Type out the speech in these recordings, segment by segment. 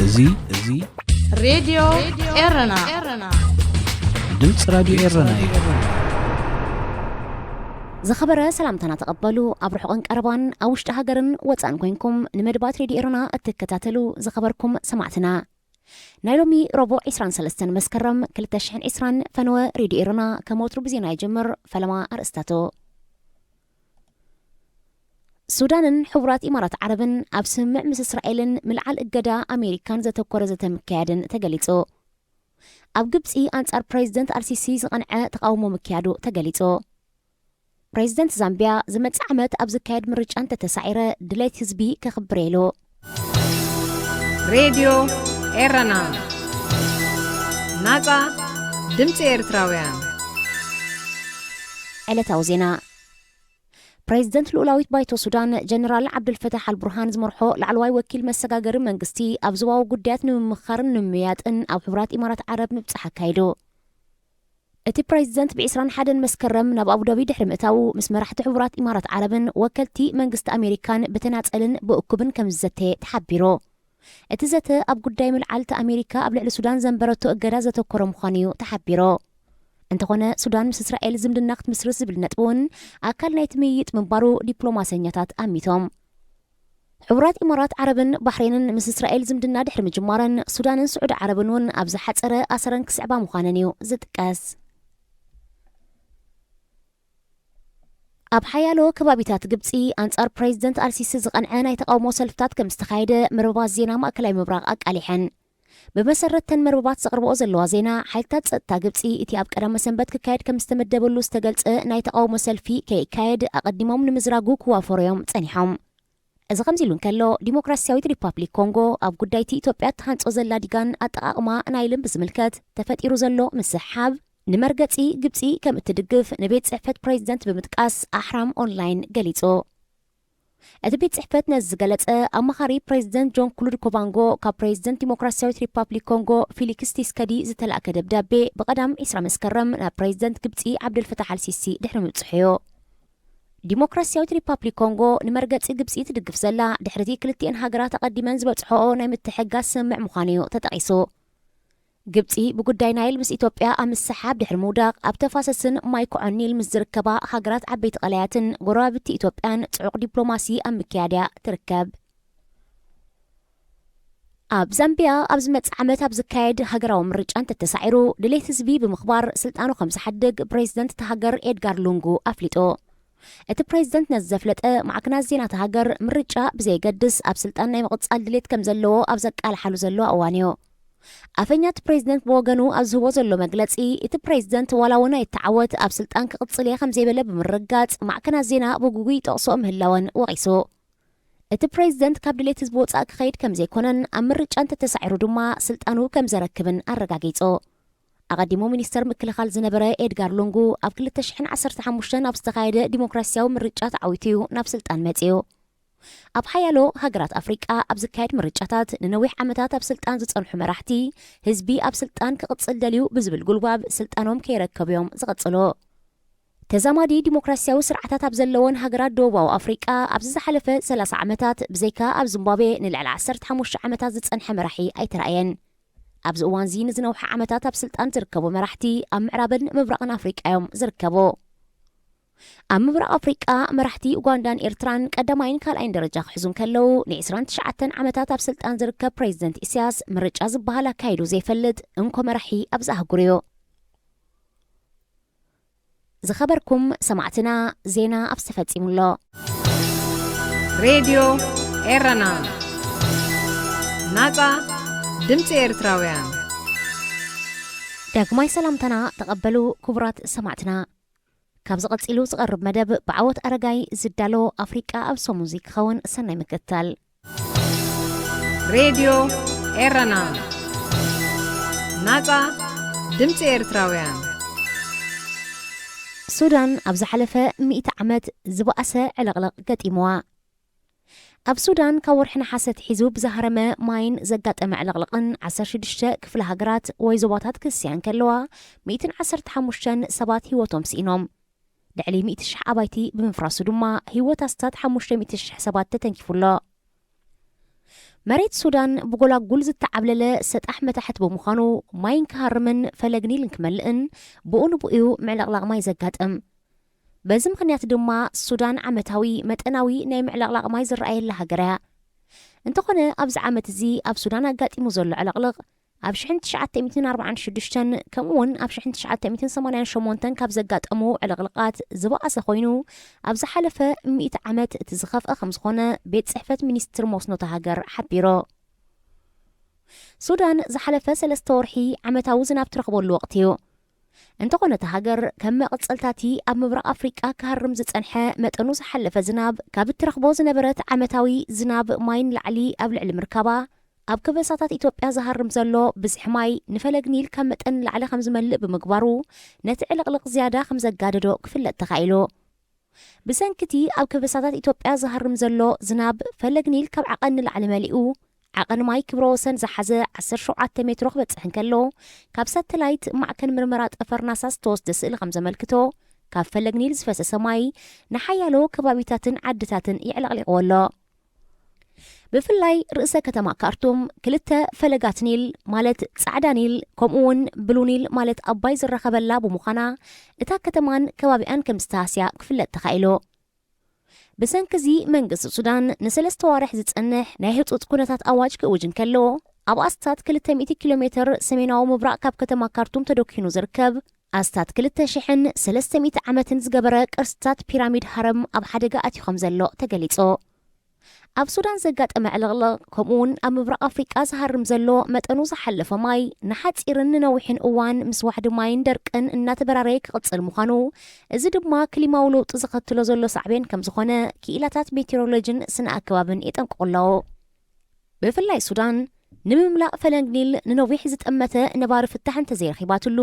እዚ እዚ ሬድዮ ኤረና ድምፂ ራዲዮ ኤረና እዩ። ዝኸበረ ሰላምታና ተቐበሉ። ኣብ ርሑቕን ቀረባን፣ ኣብ ውሽጢ ሃገርን ወፃእን ኮይንኩም ንመደባት ሬድዮ ኤረና እትከታተሉ ዝኸበርኩም ሰማዕትና፣ ናይ ሎሚ ረቡዕ ዕስራን ሰለስተን መስከረም ክልተ ሽሕን ዕስራን ፈነወ ሬድዮ ኤረና ከም ወትሩ ብዜና ይጀምር። ፈለማ ኣርእስታቱ። ሱዳንን ሕቡራት ኢማራት ዓረብን ኣብ ስምምዕ ምስ እስራኤልን ምልዓል እገዳ ኣሜሪካን ዘተኮረ ዘተ ምክያድን ተገሊጹ። ኣብ ግብጺ ኣንጻር ፕሬዚደንት ኣልሲሲ ዝቐንዐ ተቓውሞ ምክያዱ ተገሊጹ። ፕሬዚደንት ዛምቢያ ዝመጽእ ዓመት ኣብ ዝካየድ ምርጫ እንተተሳዒረ ድሌት ህዝቢ ከኽብር ኢሉ። ሬድዮ ኤረና፣ ናጻ ድምጺ ኤርትራውያን። ዕለታዊ ዜና። ፕሬዚደንት ልኡላዊት ባይቶ ሱዳን ጀነራል ዓብዱልፈታሕ ኣልቡርሃን ዝመርሖ ላዕለዋይ ወኪል መሰጋገሪ መንግስቲ ኣብ ዞባዊ ጉዳያት ንምምኽኻርን ንምምይያጥን ኣብ ሕቡራት ኢማራት ዓረብ ምብጻሕ ኣካይዱ። እቲ ፕሬዚደንት ብዕስራን ሓደን መስከረም ናብ ኣቡዳቢ ድሕሪ ምእታዉ ምስ መራሕቲ ሕቡራት ኢማራት ዓረብን ወከልቲ መንግስቲ ኣሜሪካን ብተናጸልን ብእኩብን ከም ዝዘተየ ተሓቢሩ። እቲ ዘተ ኣብ ጉዳይ ምልዓልቲ ኣሜሪካ ኣብ ልዕሊ ሱዳን ዘንበረቶ እገዳ ዘተኮረ ምዃኑ እዩ ተሓቢሩ። እንተኾነ ሱዳን ምስ እስራኤል ዝምድና ክትምስርት ዝብል ነጥቢ እውን ኣካል ናይቲ ምይይጥ ምንባሩ ዲፕሎማሰኛታት ኣሚቶም። ሕቡራት ኢማራት ዓረብን ባሕሬንን ምስ እስራኤል ዝምድና ድሕሪ ምጅማረን ሱዳንን ስዑዲ ዓረብን እውን ኣብ ዝሓጸረ ኣሰረን ክስዕባ ምዃነን እዩ ዝጥቀስ። ኣብ ሓያሎ ከባቢታት ግብጺ ኣንጻር ፕሬዚደንት ኣልሲሲ ዝቐንዐ ናይ ተቓውሞ ሰልፍታት ከም ዝተኻየደ መርበባት ዜና ማእከላይ ምብራቕ ኣቃሊሐን። ብመሰረት ተን መርበባት ዘቕርብኦ ዘለዋ ዜና፣ ሓይልታት ጸጥታ ግብጺ እቲ ኣብ ቀዳመ ሰንበት ክካየድ ከም ዝተመደበሉ ዝተገልጸ ናይ ተቓውሞ ሰልፊ ከይካየድ ኣቐዲሞም ንምዝራጉ ክዋፈሩ እዮም ጸኒሖም። እዚ ከምዚ ኢሉ እንከሎ፣ ዲሞክራሲያዊት ሪፓብሊክ ኮንጎ ኣብ ጉዳይቲ ኢትዮጵያ እትሃንጾ ዘላ ዲጋን ኣጠቓቕማ ናይልን ብዝምልከት ተፈጢሩ ዘሎ ምስሕሓብ ንመርገጺ ግብጺ ከም እትድግፍ ንቤት ጽሕፈት ፕሬዚደንት ብምጥቃስ ኣሕራም ኦንላይን ገሊጹ። እቲ ቤት ጽሕፈት ነዚ ዝገለጸ፣ ኣማኻሪ ፕሬዚደንት ጆን ክሉድ ኮባንጎ ካብ ፕሬዚደንት ዲሞክራሲያዊት ሪፓብሊክ ኮንጎ ፊሊክስ ቲስከዲ ዝተላእከ ደብዳቤ ብቐዳም ዕስራ መስከረም ናብ ፕሬዚደንት ግብጺ ዓብደልፈታሕ ኣልሲሲ ድሕሪ ምብጽሑ እዩ። ዲሞክራሲያዊት ሪፓብሊክ ኮንጎ ንመርገጺ ግብጺ ትድግፍ ዘላ፣ ድሕሪቲ ክልቲኤን ሃገራት ኣቐዲመን ዝበጽሖኦ ናይ ምትሕግጋዝ ስምምዕ ምዃኑ እዩ ተጠቒሱ። ግብጺ ብጉዳይ ናይል ምስ ኢትዮጵያ ኣብ ምስሓብ ድሕሪ ምውዳቕ፣ ኣብ ተፋሰስን ማይ ኩዖ ኒል ምስ ዝርከባ ሃገራት ዓበይቲ ቀላያትን ጎረባብቲ ኢትዮጵያን ጽዑቕ ዲፕሎማሲ ኣብ ምክያድ እያ ትርከብ። ኣብ ዛምቢያ ኣብ ዝመጽእ ዓመት ኣብ ዝካየድ ሃገራዊ ምርጫ እንተተሳዒሩ፣ ድሌት ህዝቢ ብምኽባር ስልጣኑ ከም ዝሓድግ ፕሬዚደንት እታ ሃገር ኤድጋር ሉንጉ ኣፍሊጡ። እቲ ፕሬዚደንት ነዚ ዘፍለጠ፣ ማዕከናት ዜና እታ ሃገር ምርጫ ብዘየገድስ ኣብ ስልጣን ናይ ምቕጻል ድሌት ከም ዘለዎ ኣብ ዘቃልሓሉ ዘለዋ እዋን እዩ። ኣፈኛ እቲ ፕሬዚደንት ብወገኑ ኣብ ዝህቦ ዘሎ መግለጺ፣ እቲ ፕሬዚደንት ዋላ እውን ኣይተዓወት ኣብ ስልጣን ክቕጽል እየ ከም ዘይበለ ብምርግጋጽ፣ ማዕከናት ዜና ብግጉይ ይጠቕስኦ ምህላወን ወቒሱ። እቲ ፕሬዚደንት ካብ ድሌት ህዝቢ ወጻኢ ክኸይድ ከም ዘይኮነን ኣብ ምርጫ እንተተሳዒሩ ድማ ስልጣኑ ከም ዘረክብን ኣረጋጊጹ። ኣቐዲሙ ሚኒስተር ምክልኻል ዝነበረ ኤድጋር ሉንጉ ኣብ ክልተ ሽሕን ዓሰርተ ሓሙሽተን ኣብ ዝተኻየደ ዲሞክራሲያዊ ምርጫ ተዓዊቱ እዩ ናብ ስልጣን መጺኡ። ኣብ ሓያሎ ሃገራት ኣፍሪቃ ኣብ ዝካየድ ምርጫታት ንነዊሕ ዓመታት ኣብ ስልጣን ዝጸንሑ መራሕቲ፣ ህዝቢ ኣብ ስልጣን ክቕጽል ደልዩ ብዝብል ጉልባብ ስልጣኖም ከይረከቡ እዮም ዝቕጽሉ። ተዛማዲ ዲሞክራሲያዊ ስርዓታት ኣብ ዘለወን ሃገራት ደቡባዊ ኣፍሪቃ ኣብዚ ዝሓለፈ ሰላሳ ዓመታት ብዘይካ ኣብ ዚምባብዌ ንልዕሊ ዓሰርተ ሓሙሽተ ዓመታት ዝጸንሐ መራሒ ኣይተራእየን። ኣብዚ እዋንዚ ንዝነውሐ ዓመታት ኣብ ስልጣን ዝርከቡ መራሕቲ ኣብ ምዕራብን ምብራቕን ኣፍሪቃ እዮም ዝርከቡ። ኣብ ምብራቕ ኣፍሪቃ መራሕቲ ኡጋንዳን ኤርትራን ቀዳማይን ካልኣይን ደረጃ ክሕዙ እንከለዉ፣ ንዒስራን ትሽዓተን ዓመታት ኣብ ስልጣን ዝርከብ ፕሬዚደንት ኢሳያስ ምርጫ ዝበሃል ኣካይዱ ዘይፈልጥ እንኮ መራሒ ኣብዚ ኣህጉር እዩ። ዝኸበርኩም ሰማዕትና፣ ዜና ኣብዚ ተፈጺሙ ኣሎ። ሬድዮ ኤረና፣ ናጻ ድምጺ ኤርትራውያን። ዳግማይ ሰላምታና ተቐበሉ ክቡራት ሰማዕትና። ካብዚ ቀጺሉ ዝቐርብ መደብ ብዓወት ኣረጋይ ዝዳሎ ኣፍሪቃ ኣብ ሰሙዚ ክኸውን ሰናይ ምክትታል። ሬድዮ ኤረና፣ ናጻ ድምጺ ኤርትራውያን። ሱዳን ኣብ ዝሓለፈ ሚእቲ ዓመት ዝበኣሰ ዕልቕልቕ ገጢምዋ። ኣብ ሱዳን ካብ ወርሒ ነሓሰ ኣትሒዙ ብዝሃረመ ማይን ዘጋጠመ ዕልቕልቕን ዓሰርተ ሽዱሽተ ክፍለ ሃገራት ወይ ዞባታት ክስያ እንከለዋ፣ ሚእትን ዓሰርተ ሓሙሽተን ሰባት ህይወቶም ስኢኖም። ልዕሊ ሚእቲ ሽሕ ኣባይቲ ብምፍራሱ ድማ ህይወት ኣስታት ሓሙሽተ ሚእቲ ሽሕ ሰባት ተተንኪፉ ኣሎ። መሬት ሱዳን ብጎላጉል ዝተዓብለለ ሰጣሕ መታሕት ብምዃኑ፣ ማይን ክሃርምን ፈለግ ኒልን ክመልእን ብኡ ንብኡ እዩ ምዕልቕላቕ ማይ ዘጋጥም። በዚ ምኽንያት ድማ ሱዳን ዓመታዊ መጠናዊ ናይ ምዕልቕላቕ ማይ ዝረኣየላ ሃገር እያ። እንተኾነ ኣብዚ ዓመት እዚ ኣብ ሱዳን ኣጋጢሙ ዘሎ ዕልቕልቕ ኣብ ሽሕን ትሽዓተ ሚእትን ኣርባዓን ሽዱሽተን ከምኡውን ኣብ ሽሕን ትሽዓተ ሚእትን ሰማንያን ሸሞንተን ካብ ዘጋጠሙ ዕልቕልቓት ዝበኣሰ ኮይኑ፣ ኣብ ዝሓለፈ ሚእቲ ዓመት እቲ ዝኸፍአ ከም ዝኾነ ቤት ጽሕፈት ሚኒስትር መስኖ እታ ሃገር ሓቢሩ። ሱዳን ዝሓለፈ ሰለስተ ወርሒ ዓመታዊ ዝናብ ትረኽበሉ ወቕቲ እዩ። እንተኾነ እታ ሃገር ከም መቐጸልታቲ ኣብ ምብራቕ ኣፍሪቃ ክሃርም ዝጸንሐ መጠኑ ዝሓለፈ ዝናብ ካብ እትረኽቦ ዝነበረት ዓመታዊ ዝናብ ማይ ንላዕሊ ኣብ ልዕሊ ምርካባ፣ ኣብ ከበሳታት ኢትዮጵያ ዝሃርም ዘሎ ብዝሒ ማይ ንፈለግ ኒል ካብ መጠን ንላዕሊ ከም ዝመልእ ብምግባሩ፣ ነቲ ዕልቕልቕ ዝያዳ ከም ዘጋደዶ ክፍለጥ ተኻኢሉ። ብሰንኪ እቲ ኣብ ከበሳታት ኢትዮጵያ ዝሃርም ዘሎ ዝናብ፣ ፈለግ ኒል ካብ ዓቐን ንላዕሊ መሊኡ፣ ዓቐን ማይ ክብረ ወሰን ዝሓዘ ዓሰርተ ሸውዓተ ሜትሮ ክበጽሕ እንከሎ፣ ካብ ሳተላይት ማዕከን ምርመራ ጠፈር ናሳ ዝተወስደ ስእሊ ከም ዘመልክቶ፣ ካብ ፈለግ ኒል ዝፈሰሰ ማይ ንሓያሎ ከባቢታትን ዓድታትን የዕለቕሊቕዎ ኣሎ። ብፍላይ ርእሰ ከተማ ካርቱም ክልተ ፈለጋት ኒል፣ ማለት ጻዕዳ ኒል ከምኡ እውን ብሉ ኒል፣ ማለት ኣባይ ዝረኸበላ ብምዃና፣ እታ ከተማን ከባቢኣን ከም ዝተሃስያ ክፍለጥ ተኻኢሉ። ብሰንኪ እዚ መንግስቲ ሱዳን ንሰለስተ ዋርሕ ዝጸንሕ ናይ ህጹጽ ኩነታት ኣዋጅ ክእውጅ እንከሎ፣ ኣብ ኣስታት ክልተ ሚእቲ ኪሎ ሜትር ሰሜናዊ ምብራቕ ካብ ከተማ ካርቱም ተደኪኑ ዝርከብ ኣስታት ክልተ ሽሕን ሰለስተ ሚእቲ ዓመትን ዝገበረ ቅርስታት ፒራሚድ ሃረም ኣብ ሓደጋ ኣትዩ ከም ዘሎ ተገሊጹ። ኣብ ሱዳን ዘጋጠመ ዕልቕልቕ፣ ከምኡውን ኣብ ምብራቕ ኣፍሪቃ ዝሃርም ዘሎ መጠኑ ዝሓለፈ ማይ፣ ንሓጺርን ንነዊሕን እዋን ምስ ዋሕዲ ማይን ደርቅን እናተበራረየ ክቕጽል ምዃኑ፣ እዚ ድማ ክሊማዊ ለውጢ ዘኸትሎ ዘሎ ሳዕቤን ከም ዝኾነ ክኢላታት ሜቴሮሎጂን ስነ ኣከባብን የጠንቅቑ ኣለዉ። ብፍላይ ሱዳን፣ ንምምላእ ፈለግ ኒል ንነዊሕ ዝጠመተ ነባሪ ፍታሕ እንተዘይረኺባትሉ፣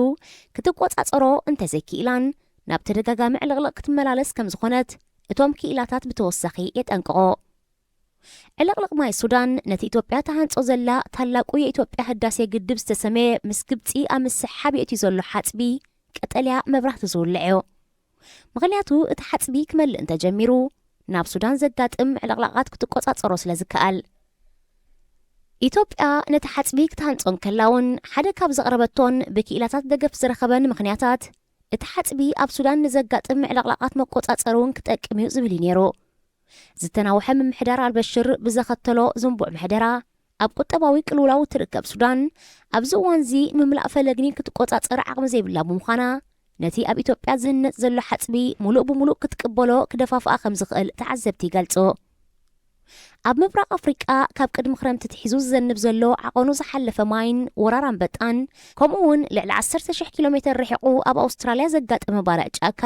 ክትቆጻጸሮ እንተዘይክኢላን፣ ናብ ተደጋጋሚ ዕልቕልቕ ክትመላለስ ከም ዝኾነት እቶም ክኢላታት ብተወሳኺ የጠንቅቑ። ዕልቕልቕ ማይ ሱዳን ነቲ ኢትዮጵያ ተሃንጾ ዘላ ታላቁ የኢትዮጵያ ህዳሴ ግድብ ዝተሰመየ ምስ ግብጺ ኣብ ምስሕሓብ የእትዩ ዘሎ ሓጽቢ ቀጠልያ መብራህቲ ዝውልዕ እዩ። ምኽንያቱ እቲ ሓጽቢ ክመልእ እንተጀሚሩ ናብ ሱዳን ዘጋጥም ዕልቕላቓት ክትቆጻጸሮ ስለ ዝከኣል። ኢትዮጵያ ነቲ ሓጽቢ ክትሃንጾ እንከላ እውን ሓደ ካብ ዘቕረበቶን ብክኢላታት ደገፍ ዝረኸበን ምኽንያታት እቲ ሓጽቢ ኣብ ሱዳን ንዘጋጥም ዕልቕላቓት መቆጻጸሪ እውን ክጠቅም እዩ ዝብል እዩ ነይሩ። ዝተናውሐ ምምሕዳር ኣልበሽር ብዘኸተሎ ዝንቡዕ ምሕደራ ኣብ ቁጠባዊ ቅልውላው እትርከብ ሱዳን ኣብዚ እዋን እዚ ምምላእ ፈለግ ኒል ክትቆጻጸር ዓቕሚ ዘይብላ ብምዃና ነቲ ኣብ ኢትዮጵያ ዝህነጽ ዘሎ ሓጽቢ ሙሉእ ብሙሉእ ክትቅበሎ ክደፋፍኣ ከም ዝኽእል ተዓዘብቲ ይገልጹ። ኣብ ምብራቕ ኣፍሪቃ ካብ ቅድሚ ክረምቲ ትሒዙ ዝዘንብ ዘሎ ዓቐኑ ዝሓለፈ ማይን ወራር ኣንበጣን ከምኡ እውን ልዕሊ ዓሰርተ ሽሕ ኪሎ ሜትር ርሒቑ ኣብ ኣውስትራልያ ዘጋጠመ ባርዕ ጫካ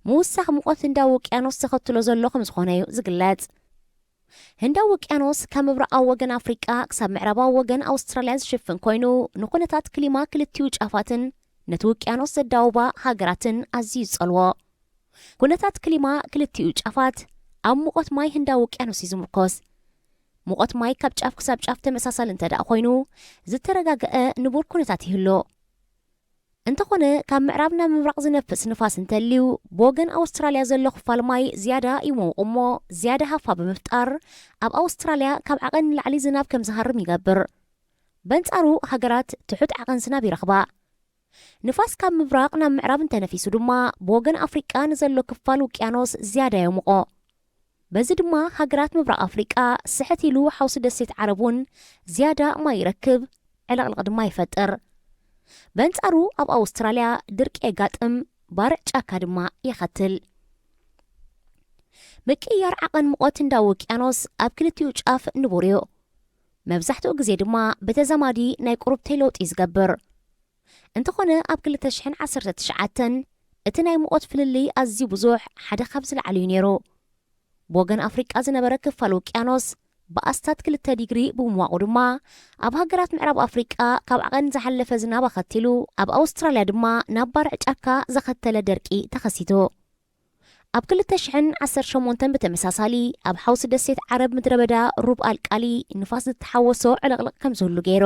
ምውሳኽ ሙቐት ህንዲ ውቅያኖስ ዘኸትሎ ዘሎ ከም ዝኾነ እዩ ዝግለጽ። ህንዲ ውቅያኖስ ካብ ምብራቓዊ ወገን ኣፍሪቃ ክሳብ ምዕራባዊ ወገን ኣውስትራልያ ዝሽፍን ኮይኑ፣ ንኩነታት ክሊማ ክልቲኡ ጫፋትን ነቲ ውቅያኖስ ዘዳውባ ሃገራትን ኣዝዩ ዝጸልዎ። ኩነታት ክሊማ ክልቲኡ ጫፋት ኣብ ሙቐት ማይ ህንዲ ውቅያኖስ እዩ ዝምርኮስ። ሙቐት ማይ ካብ ጫፍ ክሳብ ጫፍ ተመሳሳሊ እንተ ደኣ ኮይኑ፣ ዝተረጋግአ ንቡር ኩነታት ይህሉ። እንተኾነ፣ ካብ ምዕራብ ናብ ምብራቕ ዝነፍስ ንፋስ እንተልዩ፣ ብወገን ኣውስትራልያ ዘሎ ክፋል ማይ ዝያዳ ይሞውቕ እሞ፣ ዝያዳ ሃፋ ብምፍጣር፣ ኣብ ኣውስትራልያ ካብ ዓቐን ንላዕሊ ዝናብ ከም ዝሃርም ይገብር። በንጻሩ፣ ሃገራት ትሑት ዓቐን ዝናብ ይረኽባ። ንፋስ ካብ ምብራቕ ናብ ምዕራብ እንተነፊሱ ድማ፣ ብወገን ኣፍሪቃ ንዘሎ ክፋል ውቅያኖስ ዝያዳ የሙቖ። በዚ ድማ ሃገራት ምብራቕ ኣፍሪቃ ስሕት ኢሉ ሓውሲ ደሴት ዓረብ እውን ዝያዳ ማይ ይረክብ፣ ዕልቕልቕ ድማ ይፈጥር። በንጻሩ ኣብ ኣውስትራልያ ድርቂ የጋጥም፣ ባርዕ ጫካ ድማ የኸትል። ምቅይያር ዓቐን ሙቐት ህንዳዊ ውቅያኖስ ኣብ ክልቲኡ ጫፍ ንቡር እዩ። መብዛሕትኡ ግዜ ድማ ብተዛማዲ ናይ ቁሩብተይ ለውጢ እዩ ዝገብር። እንተኾነ ኣብ ክልተ ሽሕን ዓሰርተ ትሽዓተን እቲ ናይ ሙቐት ፍልልይ ኣዝዩ ብዙሕ፣ ሓደ ካብ ዝለዓሉ እዩ ነይሩ። ብወገን ኣፍሪቃ ዝነበረ ክፋል ውቅያኖስ ብኣስታት ክልተ ዲግሪ ብምሟቑ ድማ፣ ኣብ ሃገራት ምዕራብ ኣፍሪቃ ካብ ዓቐን ዝሓለፈ ዝናብ ኣኸቲሉ፣ ኣብ ኣውስትራልያ ድማ ናብ ባርዕ ጫካ ዘኸተለ ደርቂ ተኸሲቱ። ኣብ ክልተ ሽሕን ዓሰርተ ሸሞንተን ብተመሳሳሊ ኣብ ሓውሲ ደሴት ዓረብ ምድረ በዳ ሩብ ኣልቃሊ ንፋስ ዝተሓወሶ ዕልቕልቕ ከም ዝህሉ ገይሩ።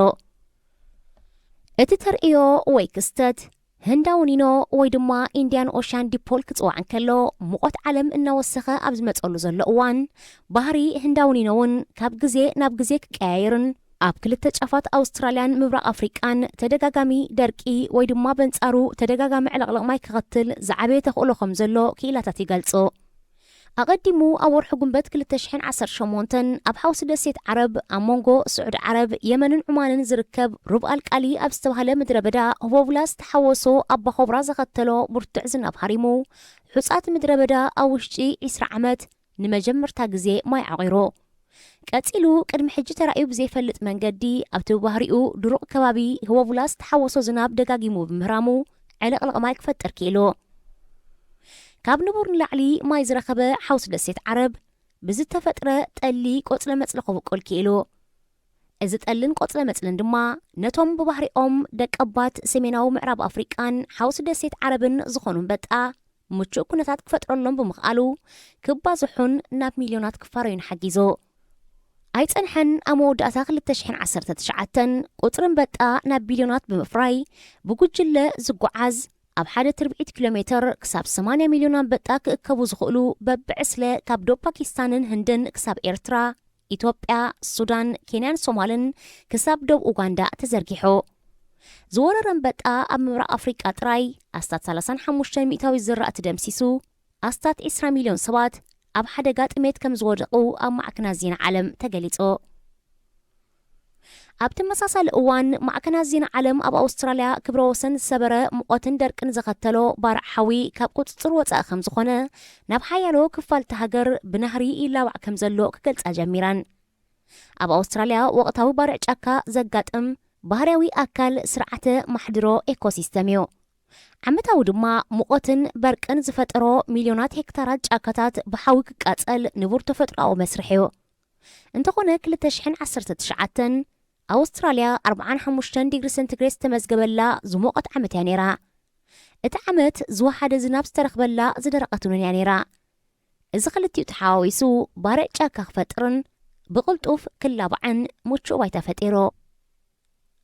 እቲ ተርእዮ ወይ ክስተት ህንዳዊ ኒኖ ወይ ድማ ኢንዲያን ኦሽያን ዲፖል ክጽዋዕ እንከሎ፣ ሙቐት ዓለም እናወሰኸ ኣብ ዝመጸሉ ዘሎ እዋን፣ ባህሪ ህንዳዊ ኒኖ እውን ካብ ግዜ ናብ ግዜ ክቀያየርን ኣብ ክልተ ጫፋት ኣውስትራልያን ምብራቕ ኣፍሪቃን ተደጋጋሚ ደርቂ ወይ ድማ በንጻሩ ተደጋጋሚ ዕልቕልቕ ማይ ከኸትል ዝዓበየ ተኽእሎ ከም ዘሎ ክኢላታት ይገልጹ። ኣቐዲሙ ኣብ ወርሒ ጉንበት ክልተ ሽሕን ዓሰርተ ሸሞንተን ኣብ ሓውሲ ደሴት ዓረብ ኣብ መንጎ ስዑድ ዓረብ፣ የመንን ዑማንን ዝርከብ ሩብ ኣልቃሊ ኣብ ዝተባህለ ምድረ በዳ ህቦብላ ዝተሓወሶ ኣባኾብራ ዘኸተሎ ብርቱዕ ዝናብ ሃሪሙ፣ ሑጻት ምድረ በዳ ኣብ ውሽጢ ዒስራ ዓመት ንመጀመርታ ግዜ ማይ ዓቑሩ። ቀጺሉ ቅድሚ ሕጂ ተራእዩ ብዘይፈልጥ መንገዲ ኣብቲ ብባህሪኡ ድሩቕ ከባቢ ህቦብላ ዝተሓወሶ ዝናብ ደጋጊሙ ብምህራሙ ዕልቕልቕ ማይ ክፈጥር ክኢሉ። ካብ ንቡር ንላዕሊ ማይ ዝረኸበ ሓውሲ ደሴት ዓረብ ብዝተፈጥረ ጠሊ ቆጽለ መጽሊ ክብቁል ክኢሉ። እዚ ጠልን ቆጽለ መጽልን ድማ ነቶም ብባህሪኦም ደቀባት ሰሜናዊ ምዕራብ ኣፍሪቃን ሓውሲ ደሴት ዓረብን ዝኾኑ ኣንበጣ ምቹእ ኩነታት ክፈጥረሎም ብምኽኣሉ ክባዝሑን ናብ ሚልዮናት ክፋረዩን ሓጊዙ። ኣይጸንሐን፣ ኣብ መወዳእታ ክልተ ሽሕን ዓሰርተ ትሽዓተን ቁጽሪ ኣንበጣ ናብ ቢልዮናት ብምፍራይ ብጉጅለ ዝጓዓዝ ኣብ ሓደ ትርብዒት ኪሎ ሜትር ክሳብ ሰማንያ ሚልዮን ኣንበጣ ክእከቡ ዝኽእሉ በብዕስለ ካብ ዶብ ፓኪስታንን ህንድን ክሳብ ኤርትራ፣ ኢትዮጵያ፣ ሱዳን፣ ኬንያን ሶማልን ክሳብ ዶብ ኡጋንዳ ተዘርጊሑ። ዝወረረ ኣንበጣ ኣብ ምብራቕ ኣፍሪቃ ጥራይ ኣስታት ሰላሳን ሓሙሽተን ሚእታዊ ዝራእቲ ደምሲሱ፣ ኣስታት ዒስራ ሚልዮን ሰባት ኣብ ሓደጋ ጥሜት ከም ዝወደቑ ኣብ ማዕከናት ዜና ዓለም ተገሊጹ። ኣብ ተመሳሳሊ እዋን፣ ማዕከናት ዜና ዓለም ኣብ ኣውስትራልያ ክብረ ወሰን ዝሰበረ ሙቐትን ደርቅን ዘኸተሎ ባርዕ ሓዊ ካብ ቁጽጽር ወጻኢ ከም ዝኾነ፣ ናብ ሓያሎ ክፋልቲ ሃገር ብናህሪ ይላባዕ ከም ዘሎ ክገልጻ ጀሚረን። ኣብ ኣውስትራልያ ወቕታዊ ባርዕ ጫካ ዘጋጥም ባህርያዊ ኣካል ስርዓተ ማሕድሮ ኤኮሲስተም እዩ። ዓመታዊ ድማ ሙቐትን በርቅን ዝፈጠሮ ሚልዮናት ሄክታራት ጫካታት ብሓዊ ክቃጸል ንቡር ተፈጥሮኣዊ መስርሕ እዩ። እንተኾነ ክልተ ሽሕን ዓሰርተ ትሽዓተን ኣውስትራልያ ኣርብዓን ሓሙሽተን ዲግሪ ሰንቲግሬድ ዝተመዝገበላ ዝሞቐት ዓመት እያ ነይራ። እቲ ዓመት ዝወሓደ ዝናብ ዝተረኽበላ ዝደረቐት እውን እያ ነይራ። እዚ ክልቲኡ ተሓዋዊሱ ባርዕ ጫካ ክፈጥርን ብቕልጡፍ ክላባዕን ምቹእ ባይታ ፈጢሩ።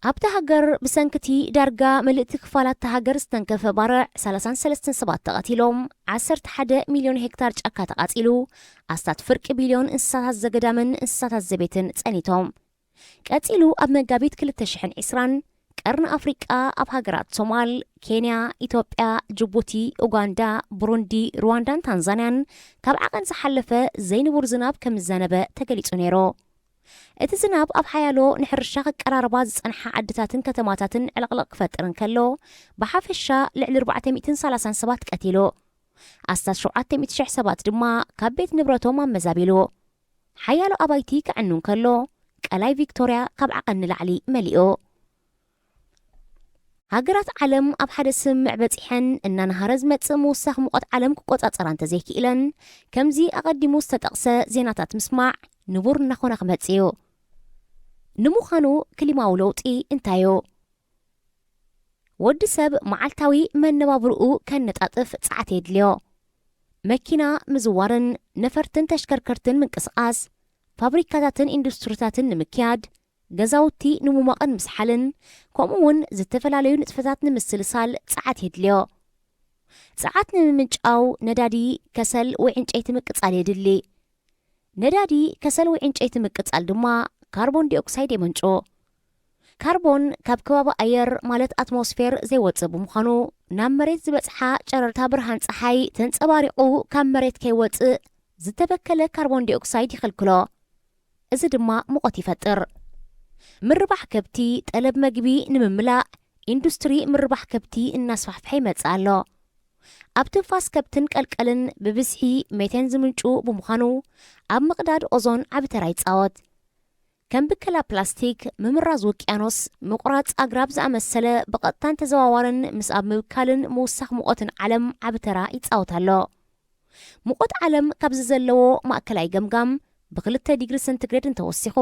ኣብታ ሃገር ብሰንኪ እቲ ዳርጋ ምልእቲ ክፋላት እታ ሃገር ዝተንከፈ ባርዕ ሰላሳን ሰለስተን ሰባት ተቐቲሎም፣ ዓሰርተ ሓደ ሚልዮን ሄክታር ጫካ ተቓጺሉ፣ ኣስታት ፍርቂ ቢልዮን እንስሳታት ዘገዳምን እንስሳታት ዘቤትን ጸኒቶም። ቀጺሉ ኣብ መጋቢት ክልተ ሽሕን ዕስራን ቀርኒ ኣፍሪቃ ኣብ ሃገራት ሶማል፣ ኬንያ፣ ኢትዮጵያ፣ ጅቡቲ፣ ኡጋንዳ፣ ብሩንዲ፣ ሩዋንዳን ታንዛንያን ካብ ዓቐን ዝሓለፈ ዘይንቡር ዝናብ ከም ዝዘነበ ተገሊጹ ነይሩ። እቲ ዝናብ ኣብ ሓያሎ ንሕርሻ ክቀራረባ ዝጸንሓ ዓድታትን ከተማታትን ዕልቕልቕ ክፈጥር እንከሎ፣ ብሓፈሻ ልዕሊ ኣርባዕተ ሚእትን ሰላሳን ሰባት ቀቲሉ። ኣስታት ሸውዓተ ሚእቲ ሽሕ ሰባት ድማ ካብ ቤት ንብረቶም ኣመዛቢሉ። ሓያሎ ኣባይቲ ክዕኑ እንከሎ፣ ቀላይ ቪክቶርያ ካብ ዓቐን ንላዕሊ መሊኡ። ሃገራት ዓለም ኣብ ሓደ ስምምዕ በጺሐን እናነሃረ ዝመጽእ ምውሳኽ ሙቐት ዓለም ክቆጻጸራ እንተዘይክኢለን፣ ከምዚ ኣቐዲሙ ዝተጠቕሰ ዜናታት ምስማዕ ንቡር እናኾነ ክመጽእ እዩ። ንምዃኑ ክሊማዊ ለውጢ እንታይ እዩ? ወዲ ሰብ መዓልታዊ መነባብርኡ ከነጣጥፍ ጸዓት የድልዮ። መኪና ምዝዋርን ነፈርትን ተሽከርከርትን ምንቅስቓስ፣ ፋብሪካታትን ኢንዱስትሪታትን ንምክያድ፣ ገዛውቲ ንምሟቕን ምስሓልን፣ ከምኡ እውን ዝተፈላለዩ ንጥፈታት ንምስልሳል ጸዓት የድልዮ። ጸዓት ንምምንጫው ነዳዲ፣ ከሰል ወይ ዕንጨይቲ ምቅጻል የድሊ። ነዳዲ፣ ከሰል ወይ ዕንጨይቲ ምቅጻል ድማ ካርቦን ዲኦክሳይድ የመንጩ። ካርቦን ካብ ከባቢ ኣየር ማለት ኣትሞስፌር ዘይወጽእ ብምዃኑ፣ ናብ መሬት ዝበጽሓ ጨረርታ ብርሃን ጸሓይ ተንጸባሪቑ ካብ መሬት ከይወጽእ ዝተበከለ ካርቦን ዲኦክሳይድ ይኽልክሎ። እዚ ድማ ሙቐት ይፈጥር። ምርባሕ ከብቲ፣ ጠለብ መግቢ ንምምላእ ኢንዱስትሪ ምርባሕ ከብቲ እናስፋሕፍሐ ይመጽእ ኣሎ። ኣብ ትንፋስ ከብትን ቀልቀልን ብብዝሒ ሜቴን ዝምንጩ ብምዃኑ፣ ኣብ ምቕዳድ ኦዞን ዓቢ ተራ ይጻወት። ከም ብከላ ፕላስቲክ፣ ምምራዝ ውቅያኖስ፣ ምቑራጽ ኣግራብ ዝኣመሰለ ብቐጥታን ተዘዋዋርን ምስ ኣብ ምብካልን ምውሳኽ ሙቐትን ዓለም ዓቢ ተራ ይጻወት ኣሎ። ሙቐት ዓለም ካብዚ ዘለዎ ማእከላይ ገምጋም ብክልተ ዲግሪ ሰንቲግሬድ እንተወሲኹ፣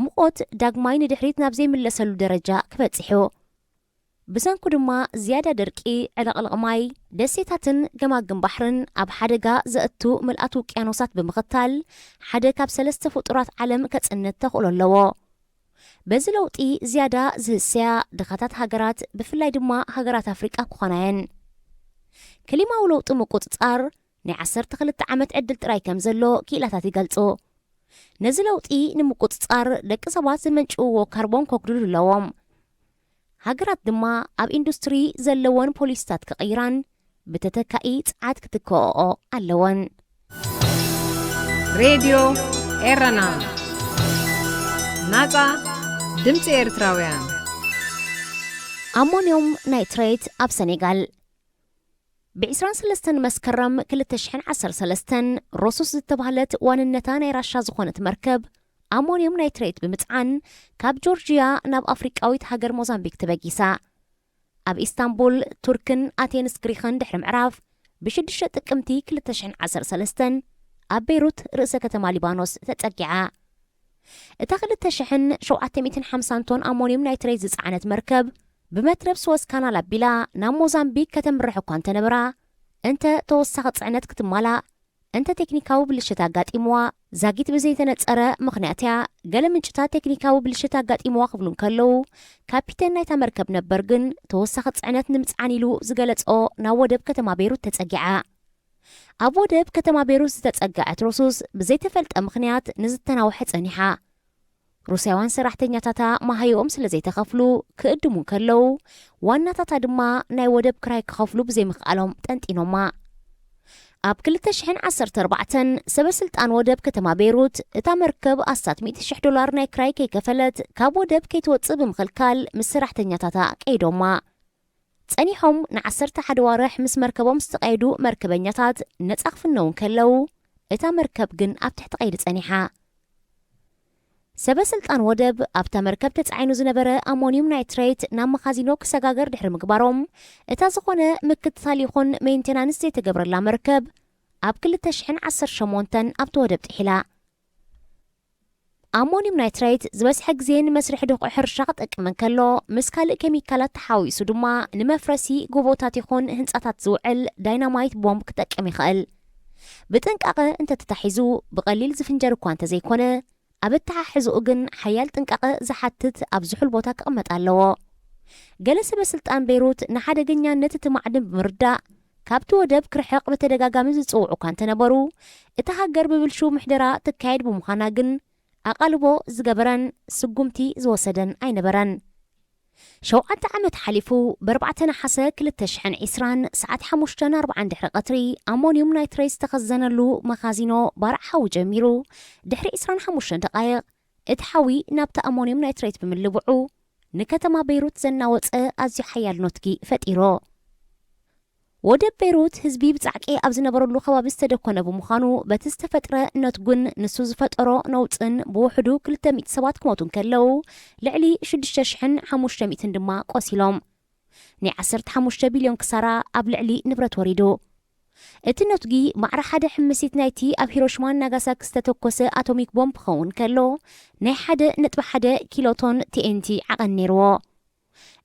ሙቐት ዳግማይ ንድሕሪት ናብ ዘይምለሰሉ ደረጃ ክበጽሕ እዩ። ብሰንኩ ድማ ዝያዳ ደርቂ፣ ዕልቕልቕ ማይ፣ ደሴታትን ገማግም ባሕርን ኣብ ሓደጋ ዘእቱ ምልኣት ውቅያኖሳት ብምኽታል፣ ሓደ ካብ ሰለስተ ፍጡራት ዓለም ከጽንት ተኽእሎ ኣለዎ። በዚ ለውጢ ዝያዳ ዝህሰያ ድኻታት ሃገራት፣ ብፍላይ ድማ ሃገራት ኣፍሪቃ ክኾና እየን። ክሊማዊ ለውጢ ምቁጽጻር ናይ ዓሰርተ ክልተ ዓመት ዕድል ጥራይ ከም ዘሎ ክኢላታት ይገልጹ። ነዚ ለውጢ ንምቁጽጻር፣ ደቂ ሰባት ዝመንጭውዎ ካርቦን ከጉድሉ ኣለዎም። ሃገራት ድማ ኣብ ኢንዱስትሪ ዘለወን ፖሊሲታት ክቕይራን ብተተካኢ ጸዓት ክትክኦኦ ኣለወን። ሬድዮ ኤረና፣ ናጻ ድምጺ ኤርትራውያን። ኣሞንዮም ናይትሬት ኣብ ሰኔጋል። ብ ዕስራን ሰለስተን መስከረም ክልተ ሽሕን ዓሰርተ ሰለስተን፣ ሮሱስ ዝተባህለት ዋንነታ ናይ ራሻ ዝኾነት መርከብ ኣሞንዮም ናይትሬት ብምጽዓን፣ ካብ ጆርጅያ ናብ ኣፍሪቃዊት ሃገር ሞዛምቢክ ተበጊሳ። ኣብ ኢስታንቡል፣ ቱርክን ኣቴንስ ግሪኽን ድሕሪ ምዕራፍ፣ ብ ሽዱሽተ ጥቅምቲ ክልተ ሽሕን ዓሰርተ ሰለስተን ኣብ ቤይሩት፣ ርእሰ ከተማ ሊባኖስ፣ ተጸጊዓ። እታ ክልተ ሽሕን ሸውዓተ ሚእትን ሓምሳን ቶን ኣሞንዮም ናይትሬት ዝጸዓነት መርከብ፣ ብመትረብ ስወዝ ካናል ኣቢላ ናብ ሞዛምቢክ ከተምርሕ እኳ እንተነበራ፣ እንተ ተወሳኺ ጽዕነት ክትማላእ፣ እንተ ቴክኒካዊ ብልሽት ኣጋጢምዋ፣ ዛጊት ብዘይተነጸረ ምኽንያት እያ። ገለ ምንጭታት ቴክኒካዊ ብልሽት ኣጋጢምዋ ክብሉ እንከለዉ፣ ካፒተን ናይታ መርከብ ነበር ግን ተወሳኺ ጽዕነት ንምጽዓን ኢሉ ዝገለጾ ናብ ወደብ ከተማ ቤይሩት ተጸጊዓ። ኣብ ወደብ ከተማ ቤይሩት ዝተጸገዐት ሮሱስ ብዘይተፈልጠ ምኽንያት ንዝተናውሐ ጸኒሓ። ሩስያውያን ሰራሕተኛታታ መሃይኦም ስለ ዘይተኸፍሉ ክእድሙ እንከለዉ፣ ዋናታታ ድማ ናይ ወደብ ክራይ ክኸፍሉ ብዘይምኽኣሎም ጠንጢኖማ። ኣብ ክልተ ሽሕን ዓሰርተ ኣርባዕተን፣ ሰበ ስልጣን ወደብ ከተማ ቤይሩት፣ እታ መርከብ ኣስታት ሚእቲ ሽሕ ዶላር ናይ ክራይ ከይከፈለት ካብ ወደብ ከይትወጽእ ብምኽልካል፣ ምስ ሰራሕተኛታታ ቀይዶማ። ጸኒሖም ንዓሰርተ ሓደ ዋርሕ ምስ መርከቦም ዝተቐየዱ መርከበኛታት ነጻ ክፍነዉ እንከለዉ፣ እታ መርከብ ግን ኣብ ትሕቲ ቀይዲ ጸኒሓ። ሰበ ስልጣን ወደብ፣ ኣብታ መርከብ ተጻዒኑ ዝነበረ ኣሞንዩም ናይትሬት ናብ መኻዚኖ ክሰጋገር ድሕሪ ምግባሮም፣ እታ ዝኾነ ምክትታል ይኹን ሜንቴናንስ ዘይተገብረላ መርከብ፣ ኣብ ክልተ ሽሕን ዓሰርተ ሸሞንተን ኣብቲ ወደብ ጥሒላ። ኣሞንዩም ናይትሬት ዝበዝሐ ግዜ ንመስርሒ ድኹዒ ሕርሻ ክጠቅም እንከሎ፣ ምስ ካልእ ኬሚካላት ተሓዋዊሱ ድማ ንመፍረሲ ጎቦታት ይኹን ህንጻታት ዝውዕል ዳይናማይት ቦምብ ክጠቅም ይኽእል። ብጥንቃቐ እንተተታሒዙ፣ ብቐሊል ዝፍንጀር እኳ እንተዘይኮነ፣ ኣብ ኣተሓሕዝኡ ግን ሓያል ጥንቃቐ ዝሓትት ኣብ ዝሑል ቦታ ክቕመጥ ኣለዎ። ገለ ሰበ ስልጣን ቤይሩት ንሓደገኛነት እቲ ማዕድን ብምርዳእ፣ ካብቲ ወደብ ክርሕቕ ብተደጋጋሚ ዝጽውዑ እኳ እንተነበሩ፣ እታ ሃገር ብብልሹው ምሕደራ ትካየድ ብምዃና ግን፣ ኣቓልቦ ዝገበረን ስጉምቲ ዝወሰደን ኣይነበረን። ሸውዓተ ዓመት ሓሊፉ፣ ብ ኣርባዕተ ነሓሰ ክልተ ሽሕን ዕስራን፣ ሰዓት ሓሙሽተን ኣርባዓን ድሕሪ ቀትሪ፣ ኣሞንዩም ናይትሬት ዝተኸዘነሉ መኻዚኖ ባርዕ ሓዊ ጀሚሩ። ድሕሪ ዕስራን ሓሙሽተን ደቓይቕ፣ እቲ ሓዊ ናብቲ ኣሞንዩም ናይትሬት ብምልብዑ፣ ንከተማ ቤይሩት ዘናወጸ ኣዝዩ ሓያል ኖትጊ ፈጢሩ። ወደብ ቤይሩት ህዝቢ ብጻዕቂ ኣብ ዝነበረሉ ከባቢ ዝተደኮነ ብምዃኑ፣ በቲ ዝተፈጥረ ነትጉን ንሱ ዝፈጠሮ ነውጽን ብውሕዱ ክልተ ሚእቲ ሰባት ክሞቱ እንከለዉ፣ ልዕሊ ሽዱሽተ ሽሕን ሓሙሽተ ሚእትን ድማ ቆሲሎም። ናይ ዓሰርተ ሓሙሽተ ቢልዮን ክሳራ ኣብ ልዕሊ ንብረት ወሪዱ። እቲ ነትጊ ማዕረ ሓደ ሕምሲት ናይቲ ኣብ ሂሮሽማን ናጋሳኪ ዝተተኮሰ ኣቶሚክ ቦምብ ክኸውን ከሎ፣ ናይ ሓደ ነጥቢ ሓደ ኪሎ ቶን ቲ ኤን ቲ ዓቐን ነይርዎ።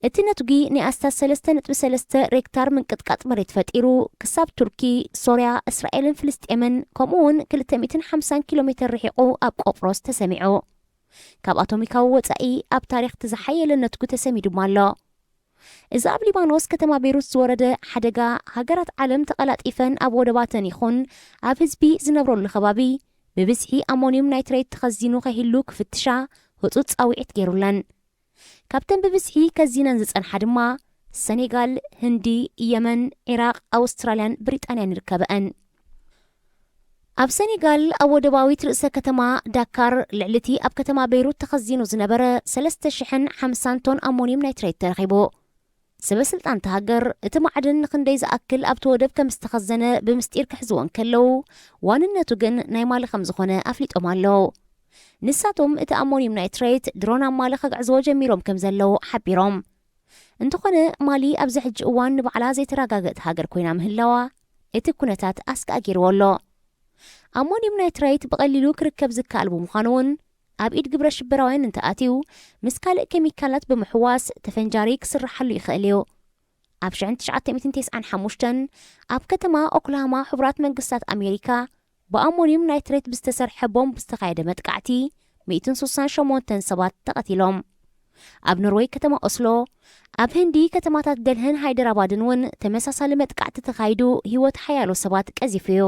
እቲ ነትጊ ናይ ኣስታት ሰለስተ ነጥቢ ሰለስተ ሬክታር ምንቅጥቃጥ መሬት ፈጢሩ፣ ክሳብ ቱርኪ፣ ሶርያ፣ እስራኤልን ፍልስጤምን፣ ከምኡ እውን ክልተ ሚእትን ሓምሳን ኪሎ ሜተር ርሒቑ ኣብ ቆጵሮስ ተሰሚዑ። ካብ ኣቶሚካዊ ወጻኢ ኣብ ታሪኽ እቲ ዝሓየለ ነትጉ ተሰሚዱማ ኣሎ። እዚ ኣብ ሊባኖስ ከተማ ቤይሩት ዝወረደ ሓደጋ፣ ሃገራት ዓለም ተቐላጢፈን ኣብ ወደባተን ይኹን ኣብ ህዝቢ ዝነብረሉ ከባቢ ብብዝሒ ኣሞንዩም ናይትሬት ተኸዚኑ ከይህሉ ክፍትሻ ህጹጽ ጻውዒት ገይሩለን። ካብተን ብብዝሒ ከዚነን ዝጸንሓ ድማ ሰኔጋል፣ ህንዲ፣ የመን፣ ዒራቕ፣ ኣውስትራልያን ብሪጣንያን ይርከበአን። ኣብ ሰኔጋል፣ ኣብ ወደባዊት ርእሰ ከተማ ዳካር፣ ልዕሊ እቲ ኣብ ከተማ ቤይሩት ተኸዚኑ ዝነበረ ሰለስተ ሽሕን ሓምሳን ቶን ኣሞንዩም ናይትሬት ተረኺቡ። ሰበ ስልጣን እታ ሃገር፣ እቲ ማዕድን ንኽንደይ ዝኣክል ኣብቲ ወደብ ከም ዝተኸዘነ ብምስጢር ክሕዝዎ እንከለዉ፣ ዋንነቱ ግን ናይ ማሊ ከም ዝኾነ ኣፍሊጦም ኣለዉ። ንሳቶም፣ እቲ ኣሞንዩም ናይትሬት ድሮን ኣብ ማሊ ከግዕዝዎ ጀሚሮም ከም ዘለዉ ሓቢሮም። እንተኾነ፣ ማሊ ኣብዚ ሕጂ እዋን ንባዕላ ዘይተረጋገእት ሃገር ኮይና ምህላዋ፣ እቲ ኩነታት ኣስጋእ ገይርዎ ኣሎ። ኣሞንዩም ናይትሬት ብቐሊሉ ክርከብ ዝከኣል ብምዃኑ እውን፣ ኣብ ኢድ ግብረ ሽበራውያን እንተኣትዩ፣ ምስ ካልእ ኬሚካላት ብምሕዋስ ተፈንጃሪ ክስርሓሉ ይኽእል እዩ። ኣብ ሽሕን ትሽዓተ ሚእትን ተስዓን ሓሙሽተን ኣብ ከተማ ኦክላሃማ፣ ሕቡራት መንግስታት ኣሜሪካ ብኣሞንዩም ናይትሬት ብዝተሰርሐ ቦምብ ዝተኻየደ መጥቃዕቲ፣ ሚእትን ስሳን ሸሞንተን ሰባት ተቐቲሎም። ኣብ ኖርወይ ከተማ ኦስሎ፣ ኣብ ህንዲ ከተማታት ደልህን ሃይደራባድን እውን ተመሳሳሊ መጥቃዕቲ ተኻይዱ ህይወት ሓያሎ ሰባት ቀዚፉ እዩ።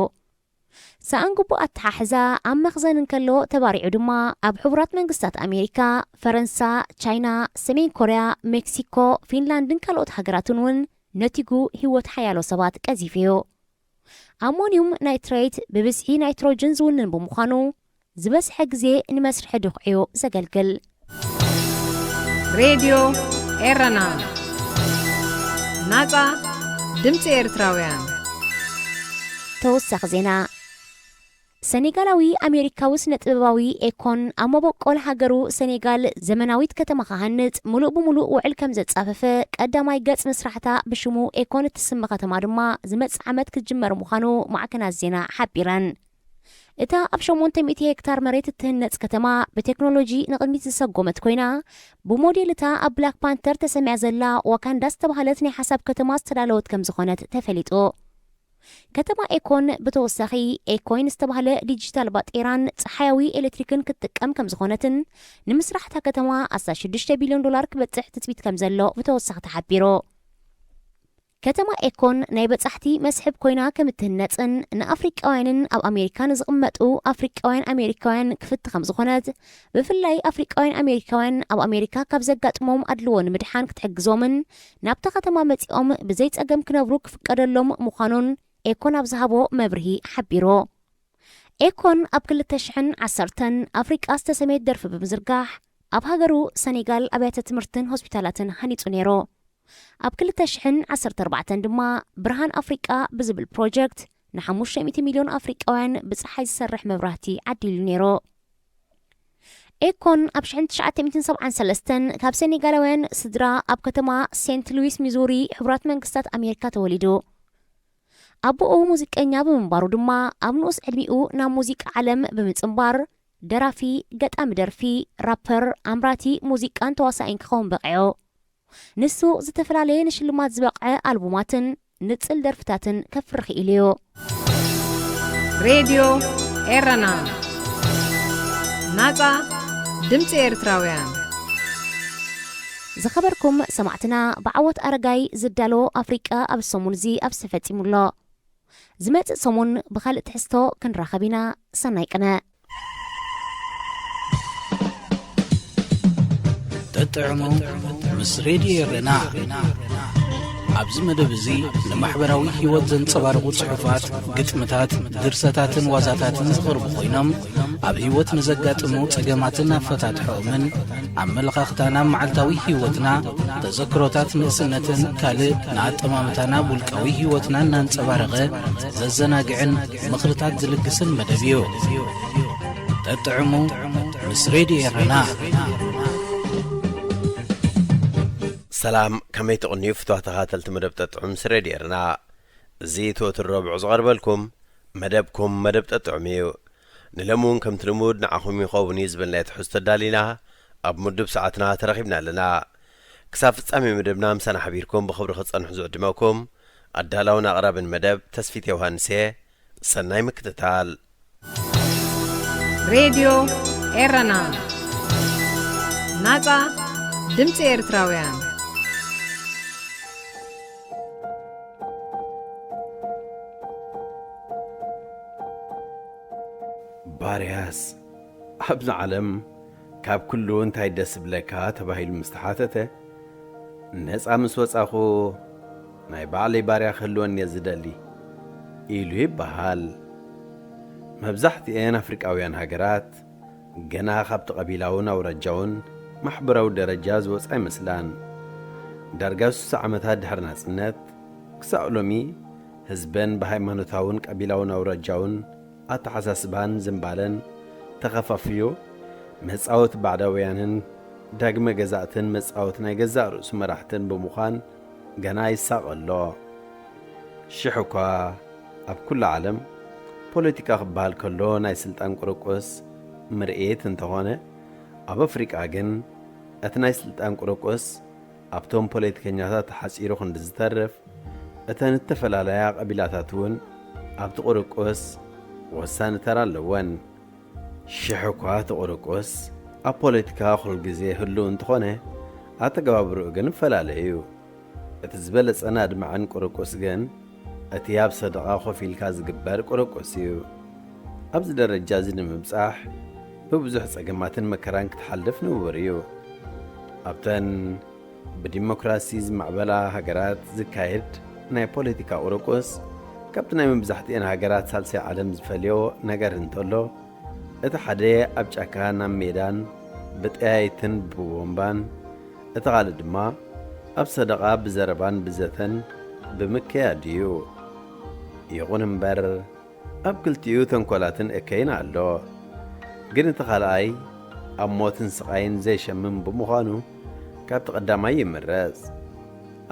ሰኣን ግቡእ ኣተሓሕዛ ኣብ መኽዘን እንከሎ ተባሪዑ ድማ ኣብ ሕቡራት መንግስታት ኣሜሪካ፣ ፈረንሳ፣ ቻይና፣ ሰሜን ኮርያ፣ ሜክሲኮ፣ ፊንላንድን ካልኦት ሃገራትን እውን ነቲጉ ህይወት ሓያሎ ሰባት ቀዚፉ እዩ። ኣሞኒዩም ናይትሬት ብብዝሒ ናይትሮጅን ዝውንን ብምዃኑ ዝበዝሐ ግዜ ንመስርሒ ድኹዒ እዩ ዘገልግል። ሬድዮ ኤረና፣ ናጻ ድምጺ ኤርትራውያን። ተወሳኺ ዜና። ሰኔጋላዊ ኣሜሪካዊ ስነ ጥበባዊ ኤኮን ኣብ መበቆል ሃገሩ ሰኔጋል ዘመናዊት ከተማ ክሃንጽ ምሉእ ብምሉእ ውዕል ከም ዘጻፈፈ ቀዳማይ ገጽ ምስራሕታ ብሽሙ ኤኮን እትስመ ከተማ ድማ ዝመጽእ ዓመት ክትጅመር ምዃኑ ማዕከናት ዜና ሓቢረን። እታ ኣብ ሸሞንተ ሚእቲ ሄክታር መሬት እትህነጽ ከተማ ብቴክኖሎጂ ንቕድሚት ዝሰጎመት ኮይና፣ ብሞዴል እታ ኣብ ብላክ ፓንተር ተሰምያ ዘላ ዋካንዳ ዝተባህለት ናይ ሓሳብ ከተማ ዝተዳለወት ከም ዝኾነት ተፈሊጡ። ከተማ ኤኮን ብተወሳኺ ኤኮይን ዝተባህለ ዲጂታል ባጤራን ጸሓያዊ ኤሌክትሪክን ክትጥቀም ከም ዝኾነትን ንምስራሕ እታ ከተማ ኣስታት ሽዱሽተ ቢልዮን ዶላር ክበጽሕ ትጽቢት ከም ዘሎ ብተወሳኺ ተሓቢሩ። ከተማ ኤኮን ናይ በጻሕቲ መስሕብ ኮይና ከም እትህነጽን ንኣፍሪቃውያንን ኣብ ኣሜሪካ ንዝቕመጡ ኣፍሪቃውያን ኣሜሪካውያን ክፍቲ ከም ዝኾነት፣ ብፍላይ ኣፍሪቃውያን ኣሜሪካውያን ኣብ ኣሜሪካ ካብ ዘጋጥሞም ኣድልዎ ንምድሓን ክትሕግዞምን ናብታ ከተማ መጺኦም ብዘይ ጸገም ክነብሩ ክፍቀደሎም ምዃኑን ኤኮን ኣብ ዝሃቦ መብርሂ ሓቢሩ። ኤኮን ኣብ ክልተ ሽሕን ዓሰርተን ኣፍሪቃ ዝተሰመየት ደርፊ ብምዝርጋሕ ኣብ ሃገሩ ሰኔጋል ኣብያተ ትምህርትን ሆስፒታላትን ሃኒጹ ነይሩ። ኣብ ክልተ ሽሕን ዓሰርተ ኣርባዕተን ድማ ብርሃን ኣፍሪቃ ብዝብል ፕሮጀክት ንሓሙሽተ ሚእቲ ሚልዮን ኣፍሪቃውያን ብጸሓይ ዝሰርሕ መብራህቲ ዓዲሉ ነይሩ። ኤኮን ኣብ ሽሕን ትሽዓተ ሚእትን ሰብዓን ሰለስተን ካብ ሴኔጋላውያን ስድራ ኣብ ከተማ ሴንት ሉዊስ ሚዙሪ ሕቡራት መንግስታት ኣሜሪካ ተወሊዱ። ኣቦኡ ሙዚቀኛ ብምንባሩ ድማ ኣብ ንኡስ ዕድሚኡ ናብ ሙዚቃ ዓለም ብምጽንባር ደራፊ፣ ገጣሚ ደርፊ፣ ራፐር፣ ኣምራቲ ሙዚቃን ተዋሳኣይን ክኸውን በቒዑ። ንሱ ዝተፈላለየ ንሽልማት ዝበቕዐ ኣልቡማትን ንጽል ደርፍታትን ከፍሪ ክኢሉ እዩ። ሬድዮ ኤረና፣ ናጻ ድምጺ ኤርትራውያን። ዝኸበርኩም ሰማዕትና፣ ብዓወት ኣረጋይ ዝዳሎ ኣፍሪቃ ኣብ ሰሙን እዚ ኣብዚ ተፈጺሙ ኣሎ። ዝመጽእ ሰሙን ብኻልእ ትሕዝቶ ክንራኸብ ኢና። ሰናይ ቅነ። ጠጥዕሙ ምስ ሬድዮ ኤረና። ኣብዚ መደብ እዚ ንማሕበራዊ ህይወት ዘንጸባርቑ ጽሑፋት፣ ግጥምታት፣ ድርሰታትን ዋዛታትን ዝቐርቡ ኮይኖም፣ ኣብ ህይወት ንዘጋጥሙ ጸገማትን ኣፈታትሖኦምን፣ ኣመለኻኽታና ኣብ መዓልታዊ ህይወትና፣ ተዘክሮታት ንእስነትን ካልእ ንኣጠማምታና ኣብ ውልቃዊ ህይወትና እናንጸባረቐ ዘዘናግዕን ምኽርታት ዝልግስን መደብ እዩ። ጠጥዕሙ ምስ ሬድዮ ኤረና። ሰላም፣ ከመይ ትቕንዩ ፍትዋት ተኸታተልቲ መደብ ጠጥዑም ምስ ሬድዮ ኤረና? እዚ ትወትር ረቡዕ ዝቐርበልኩም መደብኩም መደብ ጠጥዑም እዩ። ንሎሚ እውን ከምቲ ልሙድ ንዓኹም ይኸውን እዩ ዝብልናዮ ትሕዝቶ ኣዳሊና ኣብ ምዱብ ሰዓትና ተረኺብና ኣለና። ክሳብ ፍጻሜ መደብና ምሳና ሓቢርኩም ብኽብሪ ክጸንሑ ዝዕድመኩም ኣዳላውን ኣቕራብን መደብ ተስፊት ዮሃንስ እየ። ሰናይ ምክትታል። ሬድዮ ኤረና፣ ናጻ ድምጺ ኤርትራውያን። ባርያስ፣ ኣብዛ ዓለም ካብ ኩሉ እንታይ ደስ ዝብለካ ተባሂሉ ምስ ተሓተተ፣ ነጻ ምስ ወጻኹ ናይ ባዕለይ ባርያ ክህልወኒ እየ ዝደሊ ኢሉ ይበሃል። መብዛሕትኤን ኣፍሪቃውያን ሃገራት ገና ካብቲ ቀቢላውን ኣውራጃውን ማሕበራዊ ደረጃ ዝወጻ ኣይመስላን። ዳርጋ ስሳ ዓመታት ድሕሪ ናጽነት ክሳዕ ሎሚ ህዝበን ብሃይማኖታውን ቀቢላውን ኣውራጃውን ኣተሓሳስባን ዝንባለን ተኸፋፍዩ፣ መጻወቲ ባዕዳውያንን ዳግመ ገዛእትን መጻወቲ ናይ ገዛእ ርእሱ መራሕትን ብምዃን ገና ይሳቐ ኣሎ። ሽሕ እኳ ኣብ ኩሉ ዓለም ፖለቲካ ክበሃል ከሎ ናይ ስልጣን ቁርቁስ ምርኢት እንተኾነ፣ ኣብ ኣፍሪቃ ግን እቲ ናይ ስልጣን ቁርቁስ ኣብቶም ፖለቲከኛታት ተሓጺሩ ክንዲ ዝተርፍ፣ እተን እተፈላለያ ቀቢላታት እውን ኣብቲ ቁርቁስ ወሳኒ ተራ ኣለወን። ሽሕ እኳ እቲ ቁርቁስ ኣብ ፖለቲካ ኩል ግዜ ህሉው እንተኾነ፣ ኣተገባብርኡ ግን ይፈላለ እዩ። እቲ ዝበለጸን ኣድማዕን ቁርቁስ ግን እቲ ኣብ ሰደቓ ኮፍ ኢልካ ዝግበር ቁርቁስ እዩ። ኣብዚ ደረጃ እዚ ንምብጻሕ ብብዙሕ ጸገማትን መከራን ክትሓልፍ ንቡር እዩ። ኣብተን ብዲሞክራሲ ዝማዕበላ ሃገራት ዝካየድ ናይ ፖለቲካ ቁርቁስ፣ ካብቲ ናይ መብዛሕትኤን ሃገራት ሳልሳይ ዓለም ዝፈልዮ ነገር እንተሎ፣ እቲ ሓደ ኣብ ጫካ ናብ ሜዳን ብጠያይትን ብቦምባን፣ እቲ ካልእ ድማ ኣብ ሰደቓ ብዘረባን ብዘተን ብምክያድ እዩ። ይኹን እምበር፣ ኣብ ክልቲኡ ተንኮላትን እከይን ኣሎ። ግን እቲ ካልኣይ ኣብ ሞትን ስቓይን ዘይሸምም ብምዃኑ፣ ካብቲ ቀዳማይ ይምረጽ።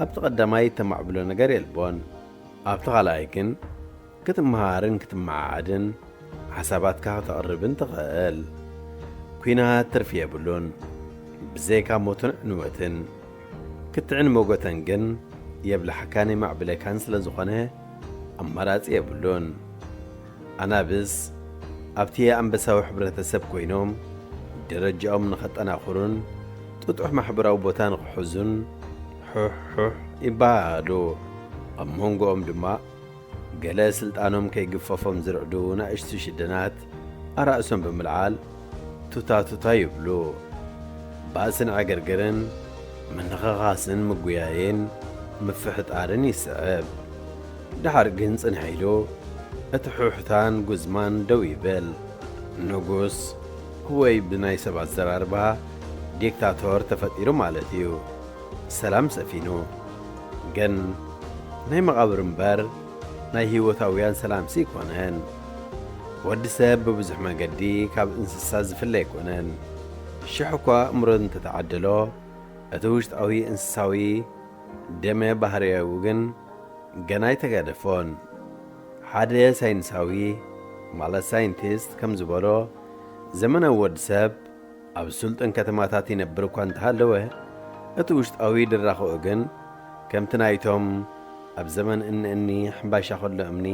ኣብቲ ቀዳማይ እተማዕብሎ ነገር የልቦን። ኣብቲ ካልኣይ ግን ክትመሃርን ክትመዓዓድን ሓሳባትካ ከተቕርብን ትኽእል። ኲናት ትርፊ የብሉን። ብዘይካ ሞትን ዕንወትን፣ ክትዕን መጎተን ግን የብልሓካን የማዕብለካን ስለ ዝኾነ ኣማራጺ የብሉን። ኣናብስ ኣብቲ ኣንበሳዊ ሕብረተሰብ ኮይኖም ደረጃኦም ንኸጠናኽሩን ጥጡሕ ማሕበራዊ ቦታ ንኽሕዙን ሑሕ ሑሕ ይበሃሃሉ። ኣብ መንጎኦም ድማ ገለ ስልጣኖም ከይግፈፎም ዝርዕዱ ናእሽቱ ሽደናት ኣራእሶም ብምልዓል ቱታ ቱታ ይብሉ። ባእስን ዕግርግርን፣ ምንኽኻስን ምጉያየን ምፍሕጣርን ይስዕብ። ደሓር ግን ጽንሕ ኢሉ እቲ ሑሕታን ጉዝማን ደው ይብል። ንጉስ ወይ ብናይ ሰብ ኣዘራርባ ዲክታቶር ተፈጢሩ ማለት እዩ። ሰላም ሰፊኑ። ግን ናይ መቓብር እምበር ናይ ህይወታውያን ሰላምሲ ኣይኮነን። ወዲ ሰብ ብብዙሕ መገዲ ካብ እንስሳ ዝፍለ ኣይኮነን። ሽሕ እኳ እምሮ እንተተዓደሎ፣ እቲ ውሽጣዊ እንስሳዊ ደመ ባህርያዊ ግን ገና ኣይተጋደፎን። ሓደ ሳይንሳዊ፣ ማለት ሳይንቲስት ከም ዝበሎ፣ ዘመናዊ ወዲ ሰብ ኣብ ስልጡን ከተማታት ይነብር እኳ እንተሃለወ፣ እቲ ውሽጣዊ ድራኸኡ ግን ከምቲ ናይቶም ኣብ ዘመን እኒ እኒ ሕምባሻ ከሎ እምኒ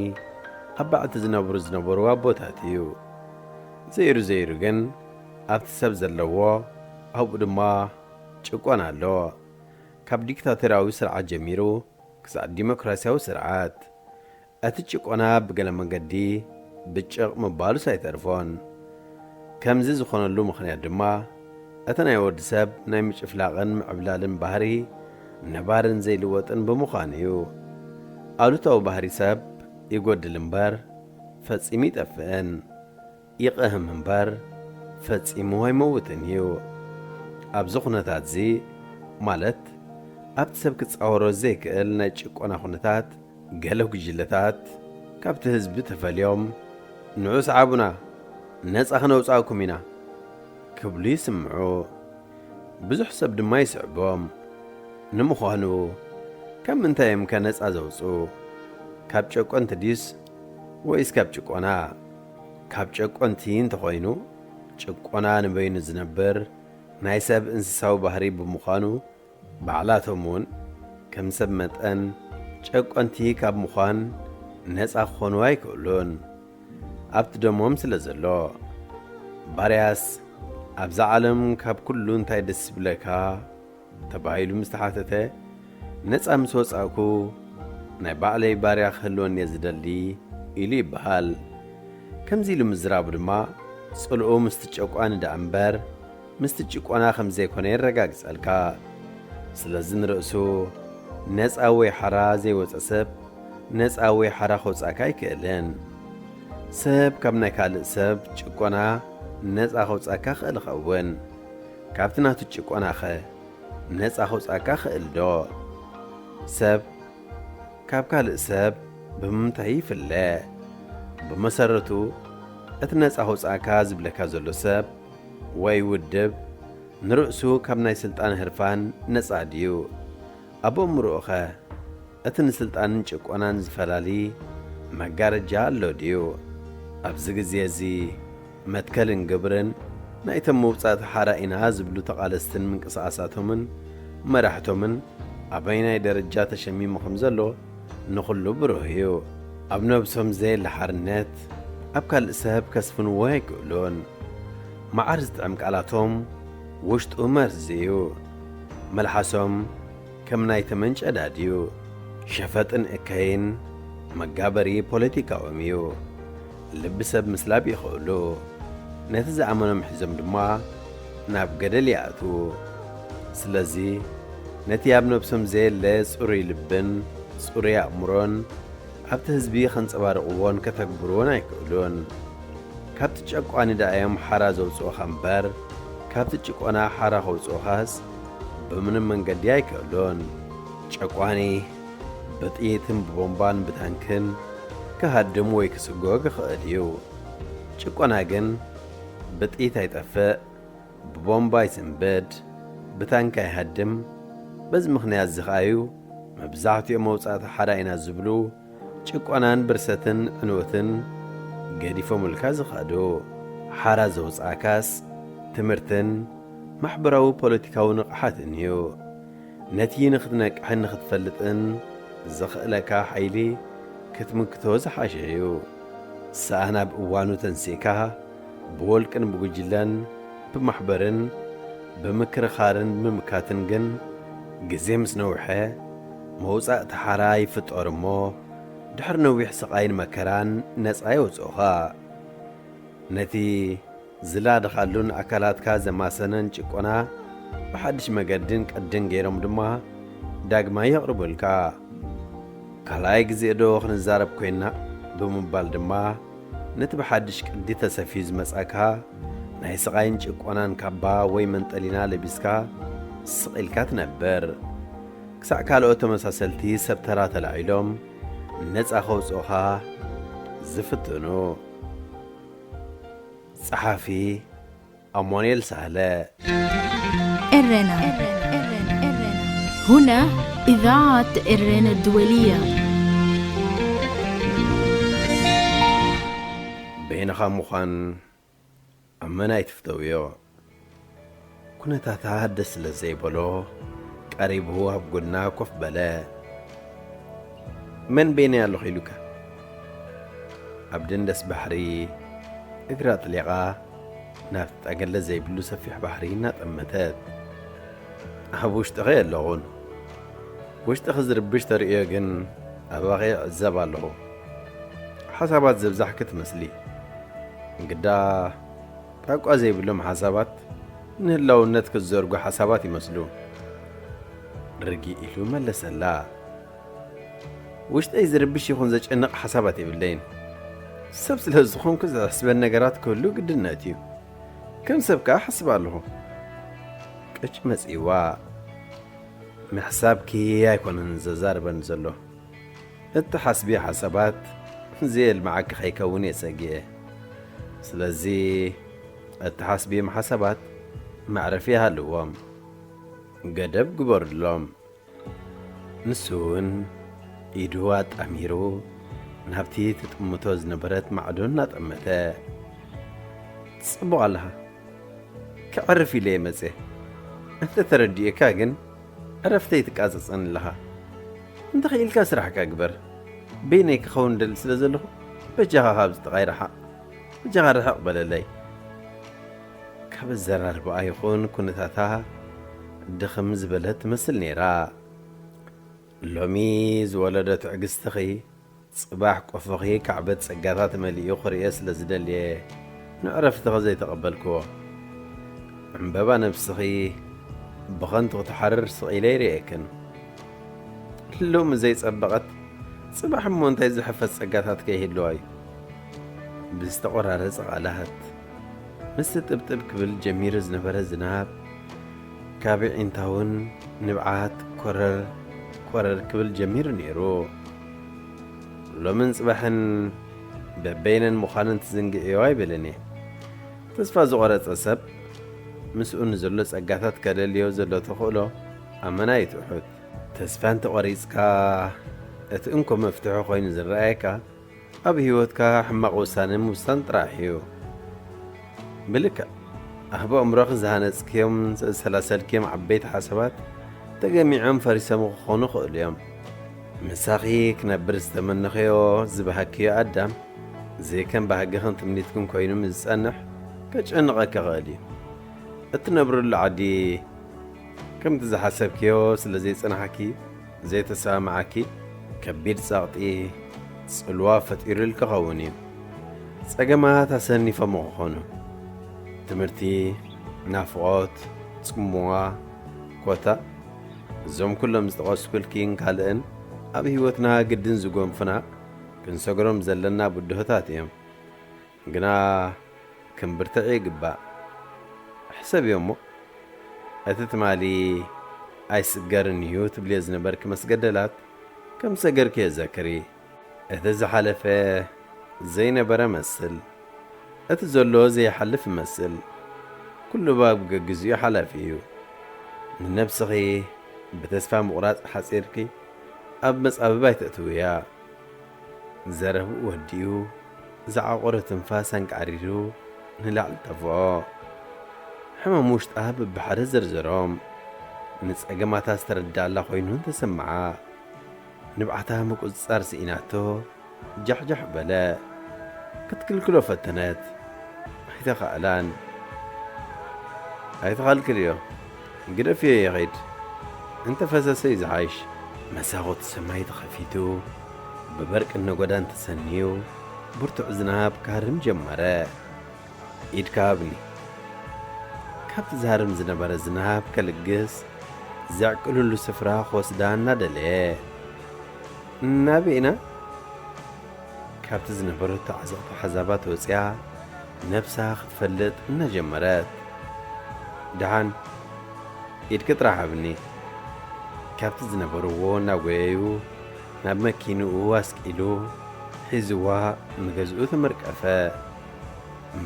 ኣብ ባዕቲ ዝነብሩ ዝነበሩ ኣቦታት እዩ። ዘይሩ ዘይሩ ግን ኣብቲ ሰብ ዘለዎ ኣብኡ ድማ ጭቆና ኣሎ። ካብ ዲክታቶርያዊ ስርዓት ጀሚሩ ክሳብ ዲሞክራሲያዊ ስርዓት፣ እቲ ጭቆና ብገለ መገዲ ብጭቕ ምባሉስ ኣይተርፎን። ከምዚ ዝኾነሉ ምኽንያት ድማ እቲ ናይ ወዲ ሰብ ናይ ምጭፍላቕን ምዕብላልን ባህሪ ነባርን ዘይልወጥን ብምዃኑ እዩ። ኣሉታዊ ባህሪ ሰብ ይጎድል እምበር ፈጺሙ ይጠፍእን። ይቕህም እምበር ፈጺሙ ኣይመውትን እዩ። ኣብዚ ኩነታት እዚ፣ ማለት ኣብቲ ሰብ ክጻወሮ ዘይክእል ናይ ጭቆና ኩነታት፣ ገለ ጉጅለታት ካብቲ ህዝቢ ተፈልዮም፣ "ንዑ ሰዓቡና፣ ነጻ ክነውጽኣኩም ኢና" ክብሉ ይስምዑ። ብዙሕ ሰብ ድማ ይስዕቦም። ንምዃኑ፣ ካብ ምንታይ እዮም ከ ነጻ ዘውጽኡ? ካብ ጨቆንቲ ድዩስ ወይስ ካብ ጭቆና? ካብ ጨቆንቲ እንተኾይኑ፣ ጭቆና ንበይኑ ዝነብር ናይ ሰብ እንስሳዊ ባህሪ ብምዃኑ፣ ባዕላቶም እውን ከም ሰብ መጠን ጨቆንቲ ካብ ምዃን ነጻ ክኾኑ ኣይክእሉን። ኣብቲ ደሞም ስለ ዘሎ። ባርያስ፣ ኣብዛ ዓለም ካብ ኩሉ እንታይ ደስ ይብለካ? ተባሂሉ ምስ ተሓተተ፣ ነጻ ምስ ወጻእኩ ናይ ባዕለይ ባርያ ክህልወኒ እየ ዝደሊ ኢሉ ይበሃል። ከምዚ ኢሉ ምዝራቡ ድማ ጽልኡ ምስቲ ጨቋኒ ደኣ እምበር ምስቲ ጭቆና ከም ዘይኮነ የረጋግጸልካ። ስለዚ ንርእሱ ነጻ ወይ ሓራ ዘይወጸ ሰብ ነጻ ወይ ሓራ ከውጻእካ ኣይክእልን። ሰብ ካብ ናይ ካልእ ሰብ ጭቆና ነጻ ከውጻእካ ክእል ይኸውን። ካብቲ ናቱ ጭቆናኸ ነጻ ከውጻእካ ክእል ዶ? ሰብ ካብ ካልእ ሰብ ብምንታይ ይፍለ? ብመሰረቱ እቲ ነጻ ከውጻእካ ዝብለካ ዘሎ ሰብ ወይ ውድብ ንርእሱ ካብ ናይ ስልጣን ህርፋን ነጻ ድዩ? ኣብ ኣእምሮኡኸ እቲ ንስልጣንን ጭቆናን ዝፈላሊ መጋረጃ ኣሎ ድዩ? ኣብዚ ግዜ እዚ መትከልን ግብርን ናይቶም መውጻእቲ ሓራ ኢና ዝብሉ ተቓለስትን ምንቅስቓሳቶምን መራሕቶምን ኣበይናይ ደረጃ ተሸሚሙ ከም ዘሎ ንኹሉ ብሩህ እዩ። ኣብ ነብሶም ዘየለ ሓርነት ኣብ ካልእ ሰብ ከስፍንዎ ኣይክእሉን። መዓር ዝጥዕም ቃላቶም ውሽጡ መርዚ እዩ። መልሓሶም ከም ናይ ተመን ጨዳድ እዩ። ሸፈጥን እከይን መጋበሪ ፖለቲካኦም እዩ። ልቢ ሰብ ምስላብ ይኽእሉ። ነቲ ዝኣመኖም ሒዞም ድማ ናብ ገደል ይኣትዉ። ስለዚ ነቲ ኣብ ነብሶም ዘየለ ጽሩይ ልብን ጽሩይ ኣእምሮን ኣብቲ ህዝቢ ከንጸባርቕዎን ከተግብርዎን ኣይክእሉን። ካብቲ ጨቋኒ ደኣ እዮም ሓራ ዘውጽኡኻ እምበር፣ ካብቲ ጭቆና ሓራ ከውጽኡኻስ ብምንም መንገዲ ኣይክእሉን። ጨቋኒ ብጥይትን ብቦምባን ብታንክን ክሃድም ወይ ክስጎግ ይኽእል እዩ። ጭቆና ግን ብጥይት ኣይጠፍእ፣ ብቦምባ ይስንብድ፣ ብታንካ ይሃድም። በዚ ምኽንያት እዚ ኸኣ እዩ መብዛሕትኦም መውጻእቲ ሓራ ኢና ዝብሉ ጭቆናን ብርሰትን ዕንወትን ገዲፎምልካ ዝኸዱ። ሓራ ዘውጻእካስ ትምህርትን ማሕበራዊ ፖለቲካዊ ንቕሓትን እዩ። ነቲ ንኽትነቅሕን ንኽትፈልጥን ዘኽእለካ ሓይሊ ክትምክቶ ዝሓሸ እዩ። ሰኣን ኣብ እዋኑ ተንሲእካ ብወልቅን ብጉጅለን ብማሕበርን ብምክርኻርን ብምምካትን ግን ግዜ ምስ ነውሐ መውጻእቲ ሓራ ይፍጠር እሞ ድሕሪ ነዊሕ ስቓይን መከራን ነጻ የውጽኡኻ። ነቲ ዝላደኻሉን ኣካላትካ ዘማሰነን ጭቆና ብሓድሽ መገድን ቅድን ገይሮም ድማ ዳግማይ የቕርቡልካ። ካልኣይ ግዜ ዶ ክንዛረብ ኮይና ብምባል ድማ ነቲ ብሓድሽ ቅዲ ተሰፍዩ ዝመጻካ ናይ ስቓይን ጭቆናን ካባ ወይ መንጠሊና ለቢስካ ስቕ ኢልካ ትነብር። ክሳዕ ካልኦት ተመሳሰልቲ ሰብ ተራ ተላዒሎም ነጻ ከውጽኡኻ ዝፍትኑ። ጸሓፊ ኣሞኔል ሳህለ። ኤረና። هنا إذاعة إرينا الدولية. በይንኻ ምዃን ኣብ መን ኣይትፍተውዮ። ኩነታታ ደስ ስለ ዘይበሎ ቀሪቡ ኣብ ጎና ኮፍ በለ። መን በይነይ ኣለኹ ኢሉካ? ኣብ ደንደስ ባሕሪ እግራ ኣጥሊቓ ናብቲ ጠገለ ዘይብሉ ሰፊሕ ባሕሪ እናጠመተት። ኣብ ውሽጥኺ ኣለኹን። ውሽጥኺ ዝርብሽ ተርእዮ ግን ኣባኺ ይዕዘብ ኣለኹ። ሓሳባት ዘብዛሕኪ ትመስሊ። ግዳ ጣቋ ዘይብሎም ሓሳባት ንህላውነት ክዘርጉ ሓሳባት ይመስሉ። ርጊእ ኢሉ መለሰላ። ውሽጠይ ዝርብሽ ይኹን ዘጨንቕ ሓሳባት የብለይን። ሰብ ስለ ዝኾንኩ ዘሕስበን ነገራት ክህሉ ግድነት እዩ። ከም ሰብ ከኣ ሓስብ ኣለኹ። ቅጭ መጺእዋ። ምሕሳብኪ ኣይኮነን ዘዛርበኒ ዘሎ። እትሓስብዮ ሓሳባት ዘየልምዓኪ ከይከውን እየ ሰጊኤ። ስለዚ እትሓስብዮም ሓሳባት መዕረፊ ይሃልዎም፣ ገደብ ግበሩሎም። ንሱ እውን ኢዱ ኣጣሚሩ ናብቲ ትጥምቶ ዝነበረት ማዕዶ እናጠመተ፣ ጽቡቕ ኣለኻ፣ ከዕርፍ ኢለ እየ መጽየ። እንተ ተረዲኡካ ግን ዕረፍተይ ትቃጸጸኒ ኣለኻ። እንተኽኢልካ ስራሕካ ግበር። በይነይ ክኸውን ደሊ ስለ ዘለኹ በጃኻ ካብዚ ጥቓይ ርሓቕ። በጃኻ ርሕቕ በለለይ። ካብ ኣዘራርባኣ ይኹን ኩነታታ ድኽም ዝበለት ትመስል ነይራ። ሎሚ ዝወለዶ ትዕግስትኺ ጽባሕ ቆፎኺ ካዕበት ጸጋታት መሊኡ ክርእዮ ስለ ዝደልየ ንዕረፍትኺ ዘይተቐበልክዎ። ዕምበባ ነብስኺ ብኸንቱ ክትሓርር ስቕ ኢለ ይርእየክን። ሎሚ ዘይጸበቐት ጽባሕ እሞ እንታይ ዝሕፈስ ጸጋታት ከይህልዋ እዩ? ብዝተቖራረጸ ቃላት ምስቲ ጥብጥብ ክብል ጀሚሩ ዝነበረ ዝናብ ካብ ዒንታውን ንብዓት ኮረር ኮረር ክብል ጀሚሩ ነይሩ። ሎምን ጽባሕን በበይነን ምዃነን ትዝንግዕዮ ኣይብልን እየ። ተስፋ ዝቖረጸ ሰብ ምስኡ ንዘሎ ጸጋታት ከለልዮ ዘሎ ተኽእሎ ኣመና እዩ ትሑት። ተስፋ እንተቖሪጽካ እቲ እንኮ መፍትሒ ኮይኑ ዝረኣየካ ኣብ ህይወትካ ሕማቕ ውሳነ ምውሳን ጥራሕ እዩ። ብልክዕ ኣብ ኣእምሮኺ ዝሃነጽክዮም ዘሰላሰልክዮም ዓበይቲ ሓሳባት ተገሚዖም ፈሪሶም ክኾኑ ይኽእሉ እዮም። ምሳኺ ክነብር ዝተመነኽዮ ዝበሃግክዮ ኣዳም ዘይከም ባህግኽን ትምኒትክን ኮይኑ ምስ ዝጸንሕ ከጨንቐኪ ይኽእል እዩ። እትነብርሉ ዓዲ ከምቲ ዝሓሰብክዮ ስለ ዘይጸናሓኪ፣ ዘይተሰማማዓኪ፣ ከቢድ ጸቕጢ፣ ጽልዋ ፈጢሩልኪ ክኸውን እዩ። ጸገማት ኣሰኒፎም ክኾኑ፣ ትምህርቲ፣ ናፍቖት፣ ጽምዋ፣ ኮታ፣ እዞም ኩሎም ዝጠቐስኩልኪን ካልእን ኣብ ህይወትና ግድን ዝጎንፉና ክንሰግሮም ዘለና ብድሆታት እዮም። ግና ክንብርትዕ ይግባእ። ሕሰብዮ እሞ፣ እቲ ትማሊ ኣይስገርን እዩ ትብልዮ ዝነበርኪ መስገደላት ከም ሰገርክዮ ዘክሪ። እቲ ዝሓለፈ ዘይነበረ መስል፣ እቲ ዘሎ ዘይሓልፍ ይመስል። ኩሉ ባብ ገግዚኡ ሓላፊ እዩ። ንነብስኺ ብተስፋ ምቑራጽ ሓጺርኪ ኣብ መጻብብ ኣይተእትውያ። ዘረብኡ ወዲኡ፣ ዝዓቖረ ትንፋስ ኣንቃዕሪሩ ንላዕሊ ጠፍኦ። ሕማም ውሽጣ በብሓደ ዘርዘሮም። ንጸገማታ ዝተረድኣላ ኮይኑ ተሰምዓ። ንብዓታ ምቁጽጻር ስኢናቶ፣ ጃሕጃሕ በለ። ክትክልክሎ ፈተነት። ኣይተኻእላን። ኣይተኻልክልዮ። ግደፍዮ ይኺድ። እንተ ፈሰሰ እዩ ዝሓይሽ። መሳኹቲ ሰማይ ተኸፊቱ፣ ብበርቂ ነጎዳን ተሰንዩ፣ ብርቱዕ ዝናብ ክሃርም ጀመረ። ኢድካ ሃብኒ። ካብቲ ዝሃርም ዝነበረ ዝናብ ከልግስ፣ ዘዕቅልሉ ስፍራ ክወስዳ እናደለየ። ናበይ ኢና? ካብቲ ዝነበረቶ ዓዘቕቲ ሓዛባት ወጺኣ ነብሳ ክትፈልጥ እናጀመረት። ደሓን፣ ኢድኪ ጥራሕ ሃብኒ። ካብቲ ዝነበርዎ እናጎየዩ ናብ መኪንኡ ኣስቂሉ ሒዝዋ ንገዝኡ ተመርቀፈ።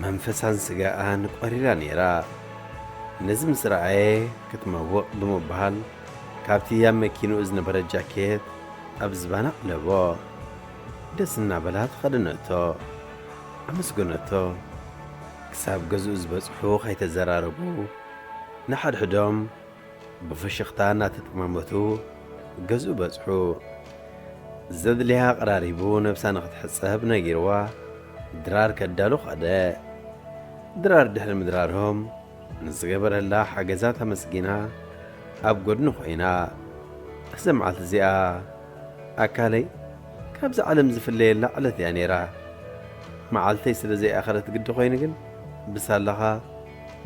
መንፈሳን ስጋኣን ቆሪራ ነይራ። ነዚ ምስ ረኣየ ክትመውቕ ብምባል ካብቲ ኣብ መኪንኡ ዝነበረ ጃኬት ኣብ ዝባና ኣቕለቦ። ደስ እናበላ ተኸደነቶ። ኣመስገነቶ። ክሳብ ገዝኡ ዝበጽሑ ከይተዘራረቡ ንሓድሕዶም ብፍሽኽታ እናተጠማመቱ ገዝኡ በጽሑ። ዘድልያ ኣቐራሪቡ ነብሳ ንኽትሕጸብ ነጊርዋ ድራር ከዳሉ ኸደ። ድራር ድሕሪ ምድራሮም ንዝገበረላ ሓገዛት ኣመስጊና ኣብ ጎድኑ ኮይና። እዛ መዓልቲ እዚኣ ኣካለይ ካብዛ ዓለም ዝፍለየላ ዕለት እያ ነይራ። መዓልተይ ስለ ዘይኣኸለት ግዲ ኮይኑ ግን ብሳላኻ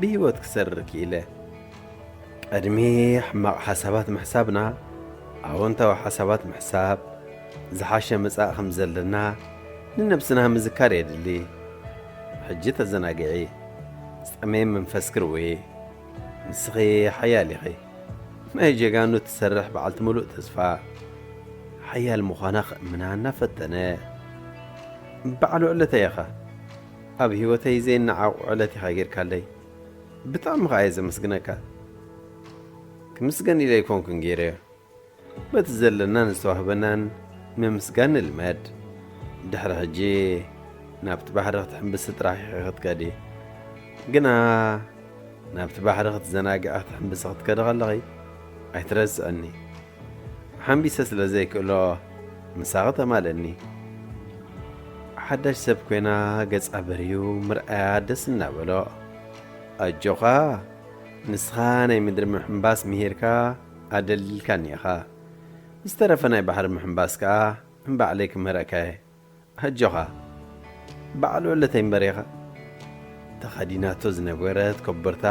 ብህይወት ክሰርር ክኢለ። ቀድሚ ሕማቕ ሓሳባት ምሕሳብና ኣወንታዊ ሓሳባት ምሕሳብ ዝሓሸ መጻኢ ከም ዘለና ንነብስና ምዝካር የድሊ። ሕጂ ተዘናግዒ፣ ዝጠመየ መንፈስኪ ርውዪ። ንስኺ ሓያል ኢኺ። ናይ ጀጋኑ እትሰርሕ በዓልቲ ምሉእ ተስፋ። ሓያል ምዃና ከእምና እናፈተነ። በዓል ውዕለተይ ኢኻ። ኣብ ህይወተይ ዘይነዓቕ ውዕለት ኢኻ ጌርካለይ። ብጣዕሚ ኸኣ እየ ዘመስግነካ። ክምስገን ኢለ ኣይኮንኩን ጌረዮ። በቲ ዘለናን ዝተዋህበናን ምምስጋን ንልመድ። ድሕሪ ሕጂ ናብቲ ባሕሪ ክትሕምብሲ ጥራሕ ኢኺ ክትከዲ። ግና ናብቲ ባሕሪ ክትዘናግዒ ክትሕምብሲ ክትከዲ ከለኺ ኣይትረስዕኒ። ሓምቢሰ ስለ ዘይክእሎ ምሳኺ ተማልእኒ። ሓዳሽ ሰብ ኮይና ገጻ በርዩ ምርኣያ ደስ እናበሎ። ኣጆኻ፣ ንስኻ ናይ ምድሪ ምሕምባስ ምሂርካ ኣደልዲልካኒ ኢኻ። ዝተረፈ ናይ ባሕሪ ምሕምባስ ከኣ ንባዕለይ ክምህረካ እየ። ኣጆኻ፣ በዓል ውዕለተይ እምበር ኢኻ። ተኸዲናቶ ዝነበረት ኮቦርታ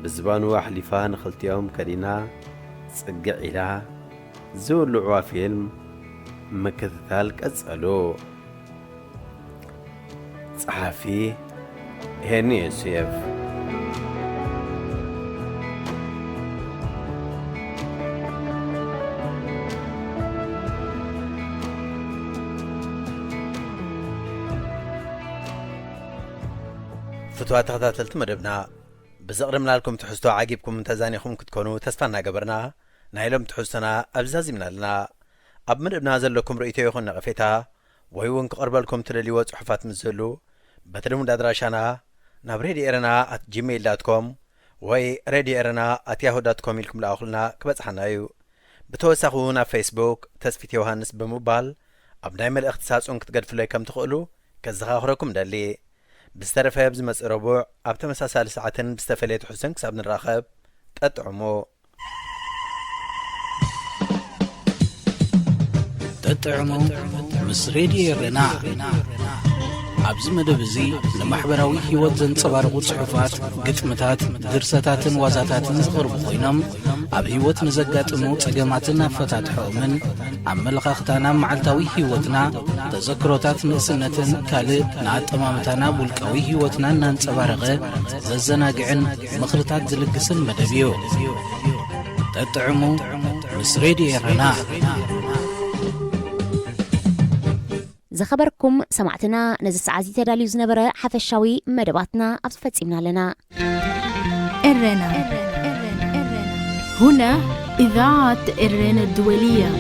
ብዝባኑ ኣሕሊፋ ንኽልቲኦም ከዲና ጽግዕ ኢላ ዝውልዕዋ ፊልም ምክትታል ቀጸሉ። ጸሓፊ ሄኒ ዮሴፍ። ፍቱዋት ተኸታተልቲ መደብና፣ ብዘቕረብናልኩም ትሕዝቶ ዓጊብኩም ተዛኒኹም ክትኮኑ ተስፋ እናገበርና፣ ናይ ሎም ትሕዝቶና ኣብዚ ዛዚምና ኣለና። ኣብ መደብና ዘለኩም ርእይቶ ይኹን ነቐፌታ፣ ወይ እውን ክቐርበልኩም ትደልይዎ ጽሑፋት ምስ ዝህሉ፣ በቲ ልሙድ ኣድራሻና ናብ ሬድዮ ኤረና ኣት ጂሜይል ዳት ኮም ወይ ሬድዮ ኤረና ኣት ያሁ ዳት ኮም ኢልኩም ልኣኹልና ክበጽሓና እዩ። ብተወሳኺ እውን ኣብ ፌስቡክ ተስፊት ዮሃንስ ብምባል ኣብ ናይ መልእኽቲ ሳጹን ክትገድፍለይ ከም ትኽእሉ ከዘኻኽረኩም ደሊ። ብዝተረፈ ኣብ ዝመጽእ ረቡዕ ኣብ ተመሳሳሊ ሰዓትን ብዝተፈለየ ትሕዝቶን ክሳብ ንራኸብ፣ ጠጥዕሙ። ጠጥዕሙ ምስ ሬድዮ ኤረና። ኣብዚ መደብ እዚ ንማሕበራዊ ህይወት ዘንጸባርቑ ጽሑፋት፣ ግጥምታት፣ ድርሰታትን ዋዛታትን ዝቐርቡ ኮይኖም፣ ኣብ ህይወት ንዘጋጥሙ ጸገማትን ኣፈታትሖኦምን፣ ኣመለኻኽታና ኣብ መዓልታዊ ህይወትና፣ ተዘክሮታት ንእስነትን ካልእ ንኣጠማምታና ኣብ ውልቃዊ ህይወትና እናንጸባረቐ ዘዘናግዕን ምኽርታት ዝልግስን መደብ እዩ። ጠጥዕሙ ምስ ሬድዮ ኤረና። ዝኸበርኩም ሰማዕትና፣ ነዚ ሰዓት እዚ ተዳልዩ ዝነበረ ሓፈሻዊ መደባትና ኣብዚ ፈጺምና ኣለና። ኤረና። هنا إذاعة إرن الدولية.